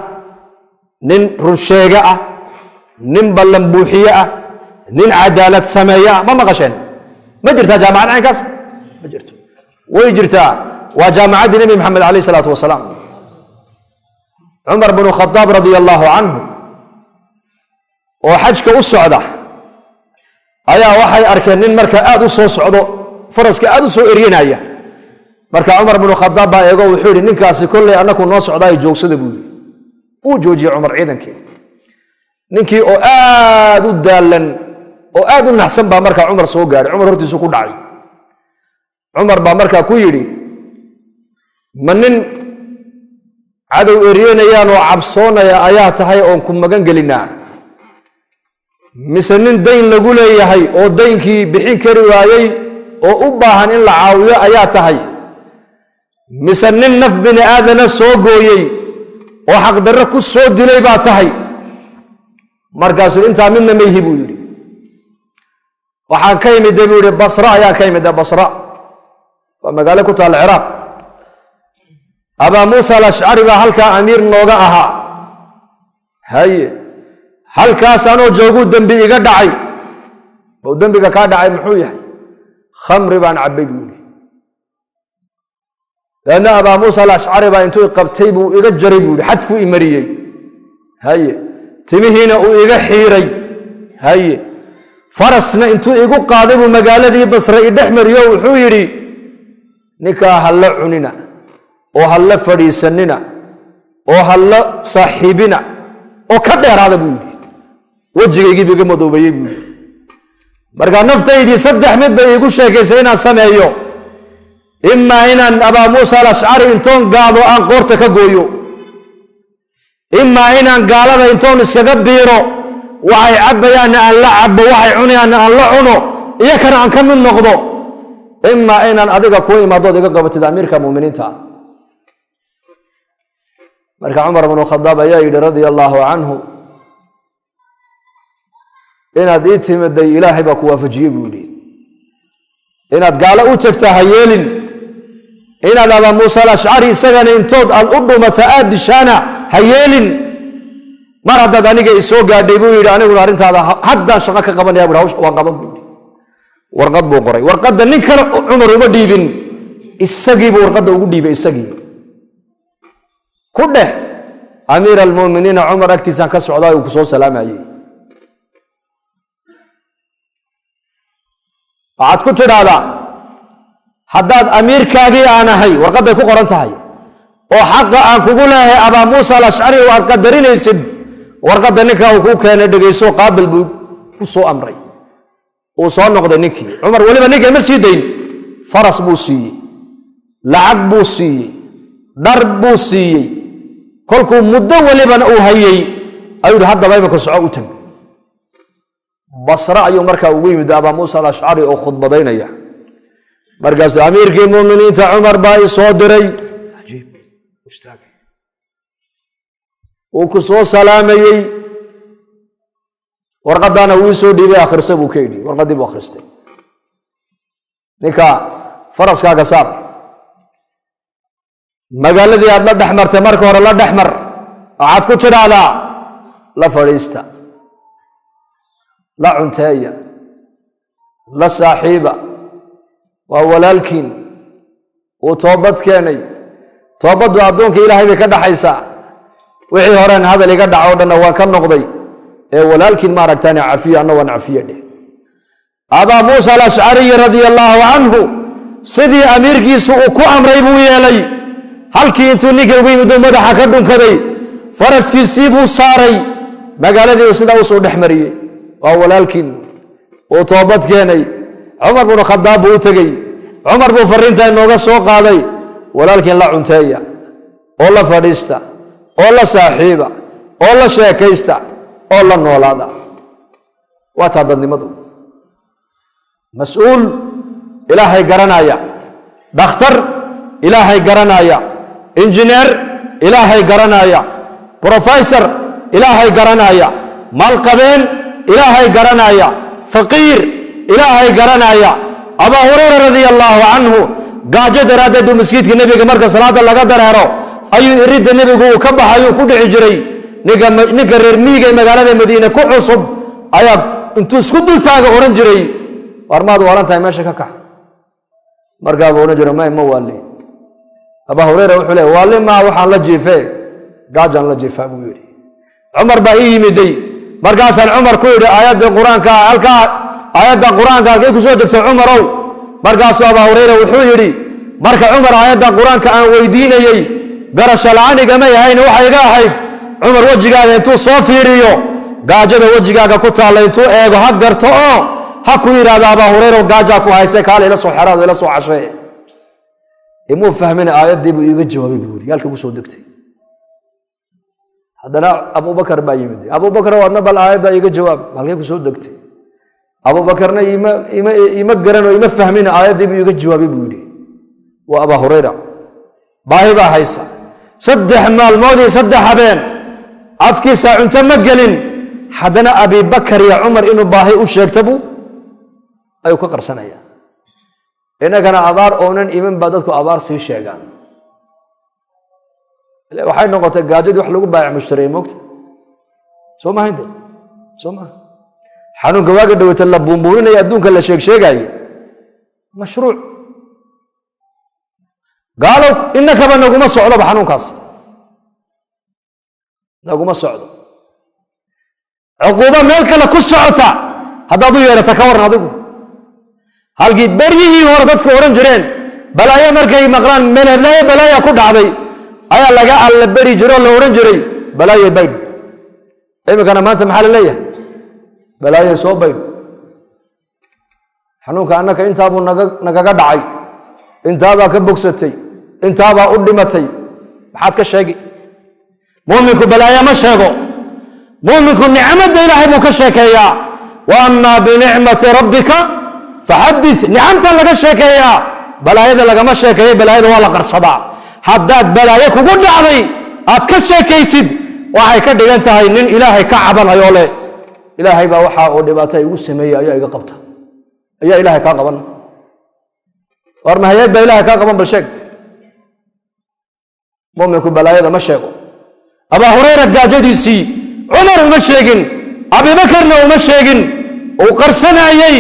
nin runsheege ah, nin ballan buuxiye ah, nin cadaalad sameeye ah? Ma maqasheen? Ma jirtaa jaamacad caynkaas? Ma jirto. Way jirtaa, waa jaamacaddii Nebi Maxamed alayh isalaatu wasalaam. Cumar bnu Khadaab radia allahu canhu oo xajka u socda ayaa waxay arkeen nin marka aad u soo socdo, faraska aad u soo eryanaya. Marka Cumar bnu Khadaab baa eego, wuxuu yihi, "Ninkaasi kolley annaku noo socdaayo, joogsada," buu yidhi. Uu joojiyey Cumar ciidankii. Ninkii oo aad u daalan oo aad u naxsan baa markaa Cumar soo gaadhay. Cumar hortiisu ku dhacay. Cumar baa markaa ku yidhi, "Ma nin cadow eryanayaan oo cabsoonaya ayaa tahay oon ku magan gelinaa, mise nin dayn lagu leeyahay oo daynkii bixin kari waayey oo u baahan in la caawiyo ayaa tahay, mise nin naf bini aadana soo gooyey oo xaqdarro ku soo dilay baa tahay?" Markaasuu, "Intaa midna mayhi," buu yidhi. "Waxaan ka imide," buu yidhi, "Basra ayaan ka imide." Basra waa magaalo ku taalla Ciraaq. "Abaa Muusa Alashcari baa halkaa amiir nooga ahaa. Haye, halkaas anoo jooguu dembi iga dhacay." "Oo dembiga kaa dhacay muxuu yahay?" "Khamri baan cabbay," buu yidhi. "Dabeedna Abaa Muusa Alashcari baa intuu qabtay buu iga jaray," buu yidhi, "xadkuu imariyey. Haye, timihiina uu iga xiiray. Haye, farasna intuu igu qaaday buu magaaladii Basre i dhex mariyo. Wuxuu yidhi, 'Ninkaa ha la cunina oo ha la fadhiisanina oo ha la saaxiibina oo ka dheeraada,' buu yidhi. Wejigaygiibu iga madoobeeyey," buu yidhi. "Markaa naftaydii saddex mid bay iigu sheekaysay inaan sameeyo: imaa inaan Abaa Muusa Alashcari intoon gaado aan qoorta ka gooyo, imaa inaan gaalada intoon iskaga biiro, waxay cabbayaanna aan la cabbo, waxay cunayaanna aan la cuno, iyo kana aan ka mid noqdo, imaa inaan adiga kuu imaadood iga qabatid amiirka muuminiinta ah." Marka Cumar bnu Khadaab ayaa yidhi radia allaahu canhu, "Inaad ii timiday Ilaahay baa ku waafajiyey," buu yidhi. "Inaad gaalo u tagtaa ha yeelin, inaad Abaa Muusa Alashcari isagana intood aad u dhumata aad dishaana ha yeelin. Mar haddaad aniga isoo gaadhay," buu yidhi, "aniguna arrintaada haddaan shaqo ka qabanaya," bui. "Hawsha waan qaban," buu yidhi. Warqad buu qoray. Warqadda nin kale Cumar uma dhiibin, isagii buu warqadda ugu dhiibay. Isagii ku dheh, "Amiir almu'miniina Cumar agtiisaan ka socdaa, uu ku soo salaamayey. Waxaad ku tidhaahdaa, haddaad amiirkaagii aan ahay, warqadday ku qoran tahay, oo xaqa aan kugu leeyahay Abaa Muusa Alashcari oo aad qadarinaysid, warqadda ninkaa uu kuu keenay dhegayso, qaabil," buu ku soo amray. Uu soo noqday ninkii. Cumar weliba ninka ma sii dayn. Faras buu siiyey, lacag buu siiyey, dhar buu siiyey. Kolkuu muddo welibana uu hayey ayuu yihi, "Haddaba imika soco, u tag." Basre ayuu markaa ugu yimid Abaa Muusa Alashcari oo khudbadaynaya. Markaasuu, "Amiirkii muuminiinta Cumar baa i soo diray." Ajiib, istaagay. Uu ku soo salaamayey, warqadaana wuu soo dhiibay, akhrisa, buu ka yidhi. Warqaddii buu akhristay. "Ninka faraskaaga saar, magaaladii aad la dhex martay marka hore la dhex mar. Waxaad ku tidhaahdaa, la fadhiista, la cunteeya, la saaxiiba, waa walaalkiin, wuu toobad keenay. Toobaddu addoonka Ilaahay bay ka dhaxaysaa. Wixii horeen hadal iga dhaco o dhanna waan ka noqday, ee walaalkiin ma aragtaan cafiya, anna waan cafiye," dheh. Abaa Muusa Alashcariyi radia allaahu canhu sidii amiirkiisu uu ku amray buu yeelay. Halkii intuu ninkii ugu yimid uu madaxa ka dhunkaday, faraskiisii buu saaray, magaaladii uu sidaa usoo dhex mariyey. "Waa walaalkiin, uu toobad keenay." Cumar bnu Khadaab buu u tegey. Cumar buu fariintaa inooga soo qaaday: "Walaalkiin la cunteeya oo la fadhiista oo la saaxiiba oo la sheekaysta." Oo la noolaada. Waa taa dadnimadu. Mas-uul Ilaahay garanaya, dhakhtar Ilaahay garanaya, injineer Ilaahay garanaya, professor Ilaahay garanaya, maalqabeen Ilaahay garanaya, faqiir Ilaahay garanaya. Abaa Hurayra radia allaahu canhu gaajo daraaddeed buu masjidka Nebiga marka salaada laga dareero ayuu iridda Nebigu uu ka baxayuu ku dhici jiray. Ninka reer miyiga ee magaalada Madiine ku cusub ayaa intuu isku dultaaga odhan jiray: "War maad waalan tahay? Meesha ka kax." Markaabuu odhan jiray: "May, ma waali." Abaa Hurayra wuxuu leey: "Waali maa, waxaan la jiife gaajaan la jiifaa," buu yidhi. Cumar baa ii yimiday. Markaasaan Cumar ku yidhi: "Aayadda Qur-aanka halkaa, aayadda Qur-aanka halkay kusoo degtay, Cumarow?" Markaasuu Abaa Hurayra wuxuu yidhi: "Marka Cumar aayadda Qur-aanka aan weydiinayey, garasho la-aan igama ahayn. Waxay iga ahayd Cumar wejigaaga intuu soo fiiriyo, gaajada wejigaaga ku taalla intuu eego, ha garto oo ha ku yidhahdo: 'Abaa Hurayra, gaajaa ku hayse, kaale ila soo xeraado, ila soo cashee.' Imuu fahmina, aayaddii buu iiga jawaabay," buu yidhi, "halkii kusoo degtay." Haddana Abubakar baa yimid. "Abubakar, adna bal aayadda iiga jawaab, halkay kusoo degtay?" Abubakarna ima garan oo ima fahmina, aayaddii buu iiga jawaabay, buu yidhi. Waa Abaa Hurayra, baahi baa haysa. 3 maalmood iyo 3 habeen afkiisa cunto ma gelin. Haddana Abibakar iyo Cumar inuu baahi u sheegto buu ayuu ka qarsanaya. Innagana abaar oonan iman baa dadku abaar sii sheegaan. Waxay noqotay gaajadii wax lagu baayac mushtariyey, moogta soo maha inte soo maha? Xanuunka waaga dhawata la buunbuuninaya, adduunka la sheeg sheegaaye, mashruuc gaalow innakaba naguma socdoba. Xanuunkaas naguma socdo. Cuquubo meel kale ku socota haddaad u yeedhata, ka warran adigu? Halkii beryihii hore dadku odhan jireen balaayo markay maqlaan, "Meelheblaayo balaaya ku dhacday," ayaa laga alla beri jiro oo la odhan jiray: "Balaayo baydh." Iminkana maanta maxaa la leeyahay? "Balaayo soo baydh." Xanuunka annaka intaabuu naga nagaga dhacay, intaabaa ka bogsatay, intaabaa u dhimatay. Maxaad ka sheegi? Muuminku balaayo ma sheego. Muuminku nicmadda Ilaahay buu ka sheekeeyaa. Wa amaa binicmati rabbika faxadith. Nicamta laga sheekeeyaa, balaayada lagama sheekeeyo. Balaayada waa la qarsadaa. Haddaad balaayo kugu dhacday aad ka sheekaysid, waxay ka dhigan tahay nin Ilaahay ka cabanayo leh: "Ilaahay baa waxa uu dhibaato igu sameeyey ayaa iga qabta." Ayaa Ilaahay kaa qaban? War mahayeed baa Ilahay kaa qaban? Bal sheeg. Muminku balaayada ma sheego. Abaa Hurayra gaajadiisii Cumar uma sheegin, Abibakarna uma sheegin, uu qarsanayey.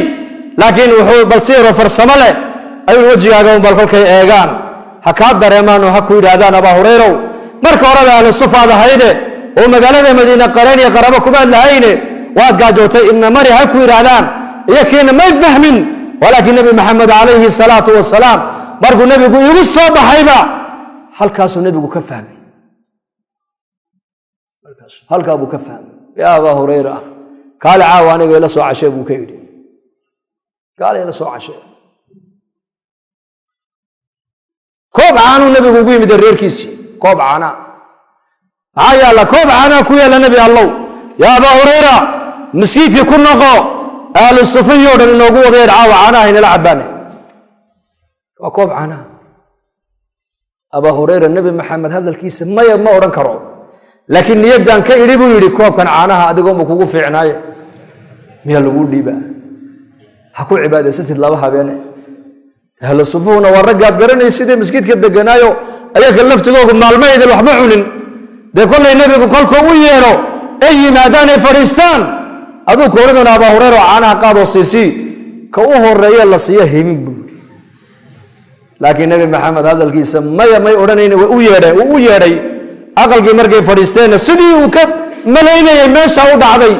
Laakiin wuxuu bal siiro farsamo leh ayuu wejigaaga un bal kolkay eegaan ha kaa dareemaan oo ha ku yidhaahdaan: "Abaa Hurayrow, marka horeba ahlu sufaad ahayde oo magaalada Madiine qareen iyo qarabo kumaad lahayne, waad gaajootay, ina mari," ha ku yidhaahdaan. Iyo kiina may fahmin. Walaakiin Nebi Maxamed calayhi salaatu wasalaam markuu nebigu igu soo baxayba, halkaasuu nebigu ka fahmay, halkaa buu ka fahmay. "Yaa Abaa Hurayra, kaale caawa aniga ila soo cashee," buu ka yidhi. "Kaale ila soo cashee." Koob caanuu nebigu ugu yimid reerkiisii. Koob caanaa maxaa yaalla? "Koob caanaa ku yaalla, Nebi Allow." "Yaa Abaa Hurayra, maskiidkii ku noqo, ahlu sufiyo dhan inoogu wadayeed, caawa caanaha inala cabbaane." Waa koob caanaha. Abaa Hurayra Nebi Maxamed hadalkiisa maya ma odhan karo, laakiin niyaddan ka idhi, buu yidhi: "Koobkan caanaha adigoonba kugu fiicnaaye, miyaa laguu dhiibaa? Ha ku cibaadaysatid 2 habeene." Ahlu sufuhuna waa raggaad garanaysidee maskiidka deganaayo, ayaga laftigoogu maalmaydin waxma cunin. Dee kollay nebigu kolkuu u yeedho ay yimaadaan ay fadhiistaan, aduu ku odhan doona: "Abaa Hurayra, caanaha qaadoo siisii." Ka u horeeye la siiya himin, buu yidhi. Laakiin Nebi Maxamed hadalkiisa maya may odhanayna, way u yeedheen. Uu u yeedhay aqalkii. Markay fadhiisteenna, sidii uu ka malaynayay meesha u dhacday.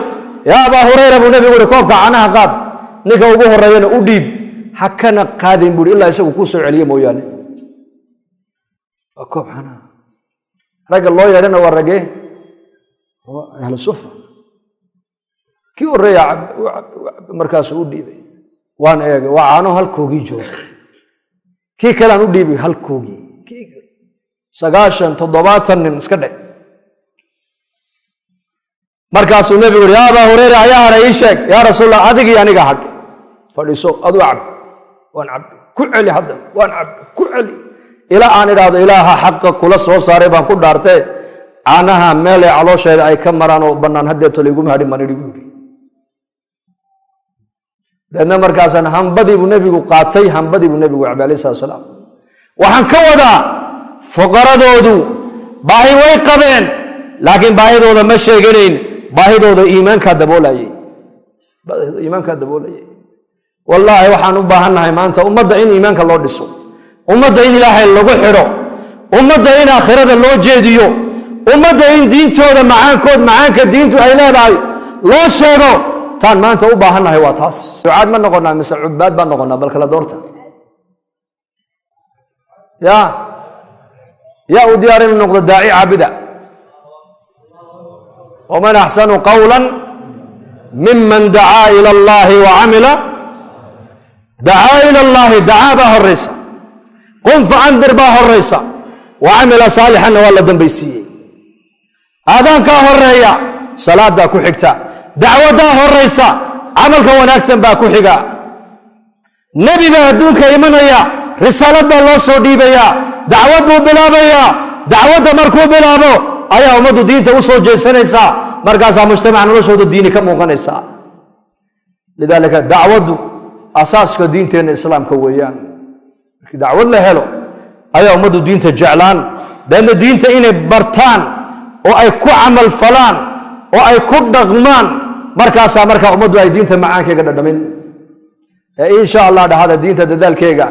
"Yaa Abaa Hurayra," buu nebigu uhi, "koobka caanaha qaad, ninka ugu horeeyana u dhiib, ha kana qaadin," buuri, "ilaa isagu kuu soo celiye mooyaane." Waa koob caanaha. Ragga loo yeedhana waa raggee? Waa ahlu sufa. Kii horeeya markaasuu u dhiibay. Waan eegay, waa caano halkoogii jooga. Kii kalean u dhiibay, halkoogii. Kii kale, 90, 70 nin iska dheh. Markaasuu nebigu yidhi, yaa Abaa Hureyra, ayaa hadhay? Ii sheeg. Yaa Rasuulallah, adigii aniga hadh. Fadhiiso, aduu cab. Waan cabbi. Ku celi haddana. Waan cabbi. Ku celi, ilaa aan idhaahdo, Ilaaha xaqa kula soo saaray baan ku dhaartee, caanaha meelay caloosheeda ay ka maraan oo bannaan haddeeto layguma hadhin, baan idhi, buu yidhi. Deedna markaasaan hambadii buu nebigu qaatay, hambadii buu nebigu cabay, alayhi salatu salaam. Waxaan ka wadaa, fuqaradoodu baahi way qabeen, laakiin baahidooda ma sheeganayn. Baahidooda iimaankaa daboolayay, iimaankaa daboolayay. Wallaahi, waxaan u baahannahay maanta ummadda in iimaanka loo dhiso, ummadda in Ilaahay lagu xidho, ummadda in aakhirada loo jeediyo, ummadda in diintooda macaankood, macaanka diintu ay leedahay loo sheego. Taan maanta u baahannahay waa taas. Ducaad ma noqonaa mise cubaad baan noqonaa? Bal kala doorta. Ya yaa u diyaar inuu noqdo daaci caabida? ومن أحسن قولا ممن دعا إلى الله وعمل. دعا إلى الله, دعا baa horaysa, قم فأنذر baa horaysa, وعمل صالحا na waa la dambaysiiyey. Aadaankaa horeeya, salaadaa ku xigta. Dacwadaa horaysa, camalka wanaagsan baa ku xiga. Nebi baa adduunka imanaya, risaalad baa loo soo dhiibayaa, dacwad buu bilaabayaa. Dacwadda markuu bilaabo ayaa ummaddu diinta u soo jeesanaysaa, markaasaa mujtamaca noloshooda diini ka muuqanaysaa. لذلك dacwaddu asaaska diinteenna Islaamka weeyaan. Markii dacwad la helo ayaa ummaddu diinta jeclaan, deedna diinta inay bartaan oo ay ku camal falaan oo ay ku dhaqmaan. Markaasaa markaa ummaddu ay diinta macaankeega dhadhamin. Ee insha Allah dhahada, diinta dadaalkeega,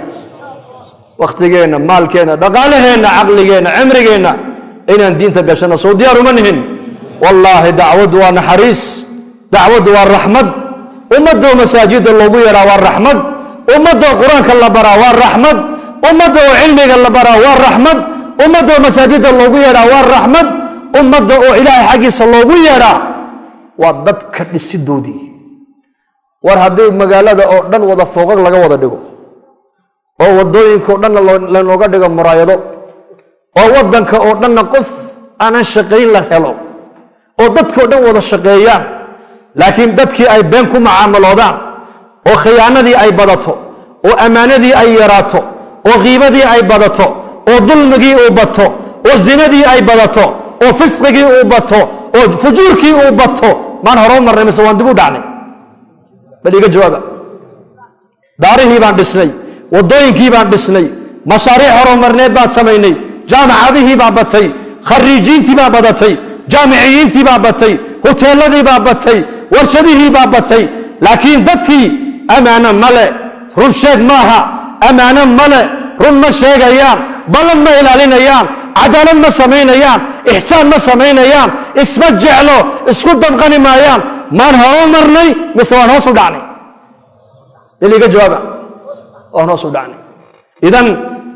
wakhtigeenna, maalkeenna, dhaqaalaheenna, caqligeenna, cimrigeenna inaan diinta gashano, soo diyaar uma nihin? Wallaahi, dacwaddu waa naxariis, dacwaddu waa raxmad. Ummadoo masaajidda loogu yeedhaa waa raxmad. Ummadoo Qur-aanka la baraa waa raxmad. Ummadda oo cilmiga la baraa waa raxmad. Ummadda oo masaajidda loogu yeedhaa waa raxmad. Ummadda oo Ilaahay xaggiisa loogu yeedhaa waa dadka dhisidoodii. War haddii magaalada oo dhan wada fooqag laga wada dhigo, oo waddooyinka oo dhanna lanooga dhigo muraayado, oo waddanka oo dhanna qof aanan shaqayn la helo, oo dadkao dhan wada shaqeeyaan, laakiin dadkii ay been ku macaamaloodaan, oo khiyaanadii ay badato, oo ammaanadii ay yaraato, oo qiibadii ay badato, oo dulmigii uu bato, oo zinadii ay badato, oo fisqigii uu bato, oo fujuurkii uu bato, maan hore u marnay mise waan dib u dhacnay? Bal iga jawaaba. Daarihii baan dhisnay, waddooyinkii baan dhisnay, mashaariic horumarneed baan samaynay, jaamacadihii baa batay, khariijiintii baa badatay, jaamiciyiintii baa batay, hoteeladii baa batay, warshadihii baa batay, laakiin dadkii ammaano male, run sheeg maaha, ammaano male, run ma sheegayaan, ballan ma ilaalinayaan, cadaalad ma samaynayaan, ixsaan ma samaynayaan, isma jeclo, isku damqani maayaan. Maan horu marnay mise waan hoos u dhacnay? Iliga jawaaba. Waan hoos u dhacnay. Idan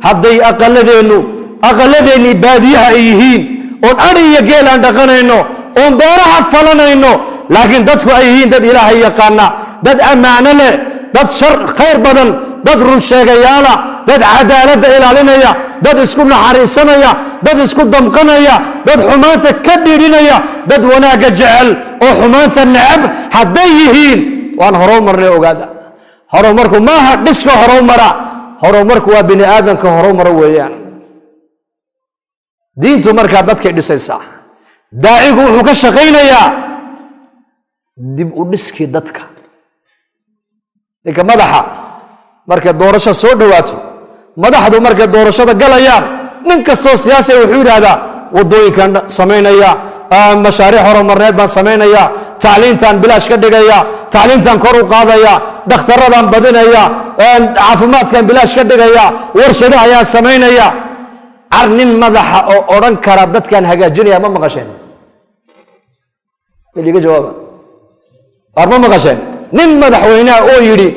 hadday aqaladeennu, aqaladeennii baadiyaha ay yihiin, oon adhi iyo geel aan dhaqanayno, oon beeraha falanayno, laakiin dadku ay yihiin dad Ilaahay yaqaana, dad ammaano leh, dad shar khayr badan, dad run sheegayaala, dad cadaaladda ilaalinaya, dad isku naxariisanaya, dad isku damqanaya, dad xumaanta ka dhiidhinaya, dad wanaagga jecel oo xumaanta necab hadday yihiin, waan horou marnay. Ogaada, horumarku maaha dhiska horumara, horumarku waa bini aadamka horumara weeyaan. Diintu markaa dadkay dhisaysaa. Daacigu wuxuu ka shaqaynayaa dib u dhiskii dadka. Ninka madaxa markay doorasho soo dhowaato, madaxdu markay doorashada galayaan, nin kastoo siyaasiga wuxuu yidhaahdaa, waddooyinkan samaynaya, mashaariic horumarneed baan samaynaya, tacliintaan bilaash ka dhigaya, tacliintaan kor u qaadaya, dhakhtaradaan badinaya, caafimaadkan bilaash ka dhigaya, warshado ayaan samaynaya. Car nin madaxa oo odhan kara dadkaan hagaajinaya ma maqasheen? Mid iga jawaaba. War ma maqasheen nin madaxweynaha oo yidhi,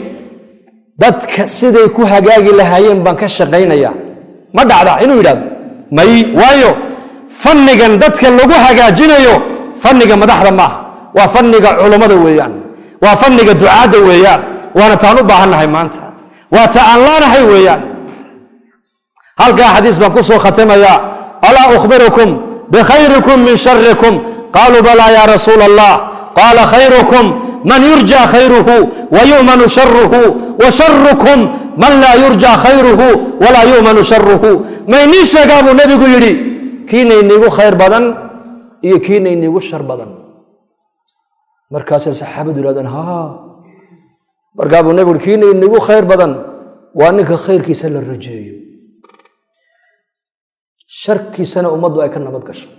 dadka siday ku hagaagi lahaayeen baan ka shaqaynaya? Ma dhacda inuu yidhahdo? May. Waayo, fannigan dadka lagu hagaajinayo fanniga madaxda maaha, waa fanniga culummada weeyaan, waa fanniga ducaadda weeyaan. Waana taan u baahannahay maanta, waa ta aan laanahay weeyaan. Halkaa xadiis baan ku soo khatimayaa. ألا أخبركم بخيركم من شركم؟ Qaaluu balaa yaa rasuula Allah. Qaala khayrukum man yurja khayruhu wa yu'manu sharuhu, wa sharukum man laa yurja khayruhu walaa yu'manu sharuhu. Ma inii sheegaa, buu nebigu yidhi, kiina iniigu khayr badan iyo kiina iniigu shar badan? Markaasay saxaabadu yidhahdeen, ha. Markaa buu nebigu yidhi, kiina iniigu khayr badan waa ninka khayrkiisa la rajeeyo, sharkiisana ummaddu ay ka nabad gasho.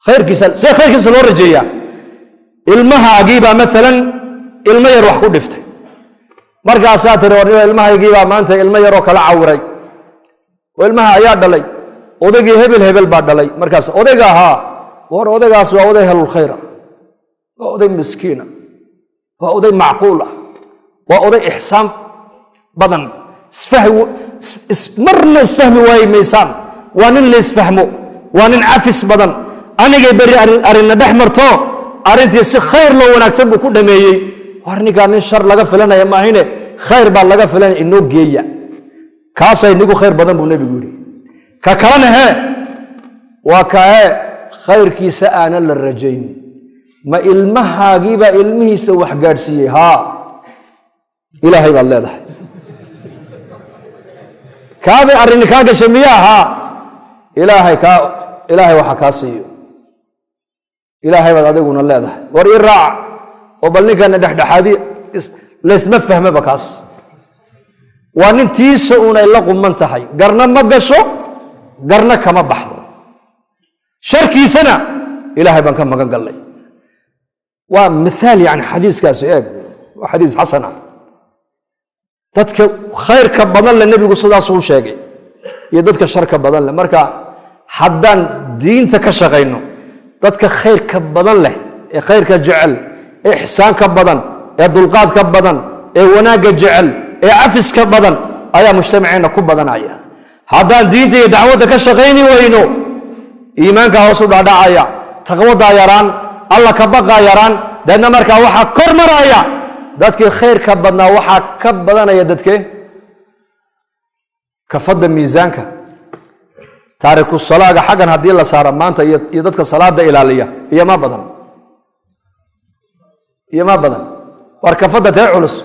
Khayrkiisa see khayrkiisa loo rajeeyaa? Ilmahaagiibaa maalan ilmo yar wax ku dhiftay. Markaasaa tiri, war ilmahaygiibaa maanta ilmo yaroo kala cawiray, oo ilmaha ayaa dhalay. Odaygii hebel hebel baa dhalay. Markaas odayga ahaa, war odaygaas waa oday helul khayra, waa oday miskiina, waa oday macquul ah, waa oday ixsaan badan, marna isfahmi waayi maysaan, waa nin la isfahmo, waa nin cafis badan. Anigay beri arrinna dhex marto, arrintii si khayr loo wanaagsan buu ku dhameeyey. War ninkaa nin shar laga filanaya maahine, khayr baa laga filanaya, inoo geeya. Kaasay nigu khayr badan, buu nebigu yidhi. Ka kalena hee waa kae khayrkiisa aanan la rajayn. Ma ilmahaagiibaa ilmihiisa wax gaadhsiiyey? Haa, ilaahay baad leedahay. Kaabay arrini kaa gashay miyaa? Haa, ilaahay kaa, ilaahay waxa kaa siiyo, ilaahay baad adiguna leedahay. War ii raac oo bal ninkana dhexdhexaadi, laysma fahmaba. Kaas waa nin tiisa unay la quman tahay, garna ma gasho, garna kama baxdo, sharkiisana ilaahay baan ka magan gallay. Waa mithaal, yani xadiiskaasi eeg, waa xadiis xasan ah. Dadka khayrka badan le nebigu sidaasuu sheegay iyo dadka sharka badan leh. Marka haddaan diinta ka shaqayno, dadka khayrka badan leh ee khayrka jecel, ee ixsaanka badan, ee dulqaadka badan, ee wanaagga jecel, ee cafiska badan ayaa mujtamaceenna ku badanaya. Haddaan diinta iyo dacwadda ka shaqayni weyno, iimaankaa hoos u dhacdhacaya, taqwadaa yaraan, alla ka baqaa yaraan. Deedna markaa waxaa kor maraya dadkii khayrka badnaa, waxaa ka badanaya dadkee kafadda miisaanka. Taariku salaaga xaggan haddii la saaro maanta iyo dadka salaada ilaaliya, iyo ma badan, iyo ma badan. War kafadda tee culus?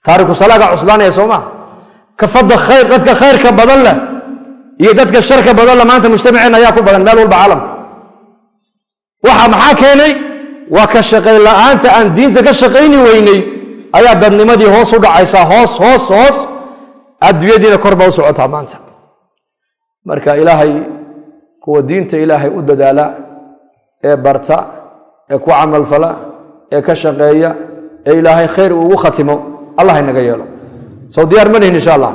Taariku salaaga cuslaanaya, soo ma? Kafadda khayr, dadka khayrka badan leh iyo dadka sharka badan leh maanta mujtamaceenna ayaa ku badan meel walba caalamka. Waxa maxaa keenay? Waa ka shaqayn la'aanta aan diinta ka shaqayni weynay ayaa dadnimadii hoos u dhacaysaa, hoos, hoos, hoos, adduunyadiina kor baa u socotaa maanta. Marka ilaahay kuwa diinta ilaahay u dadaala ee barta ee ku camalfala ee ka shaqeeya ee ilaahay khayr ugu khatimo, allah inaga yeelo. Sow diyaar ma nihin? Insha Allah.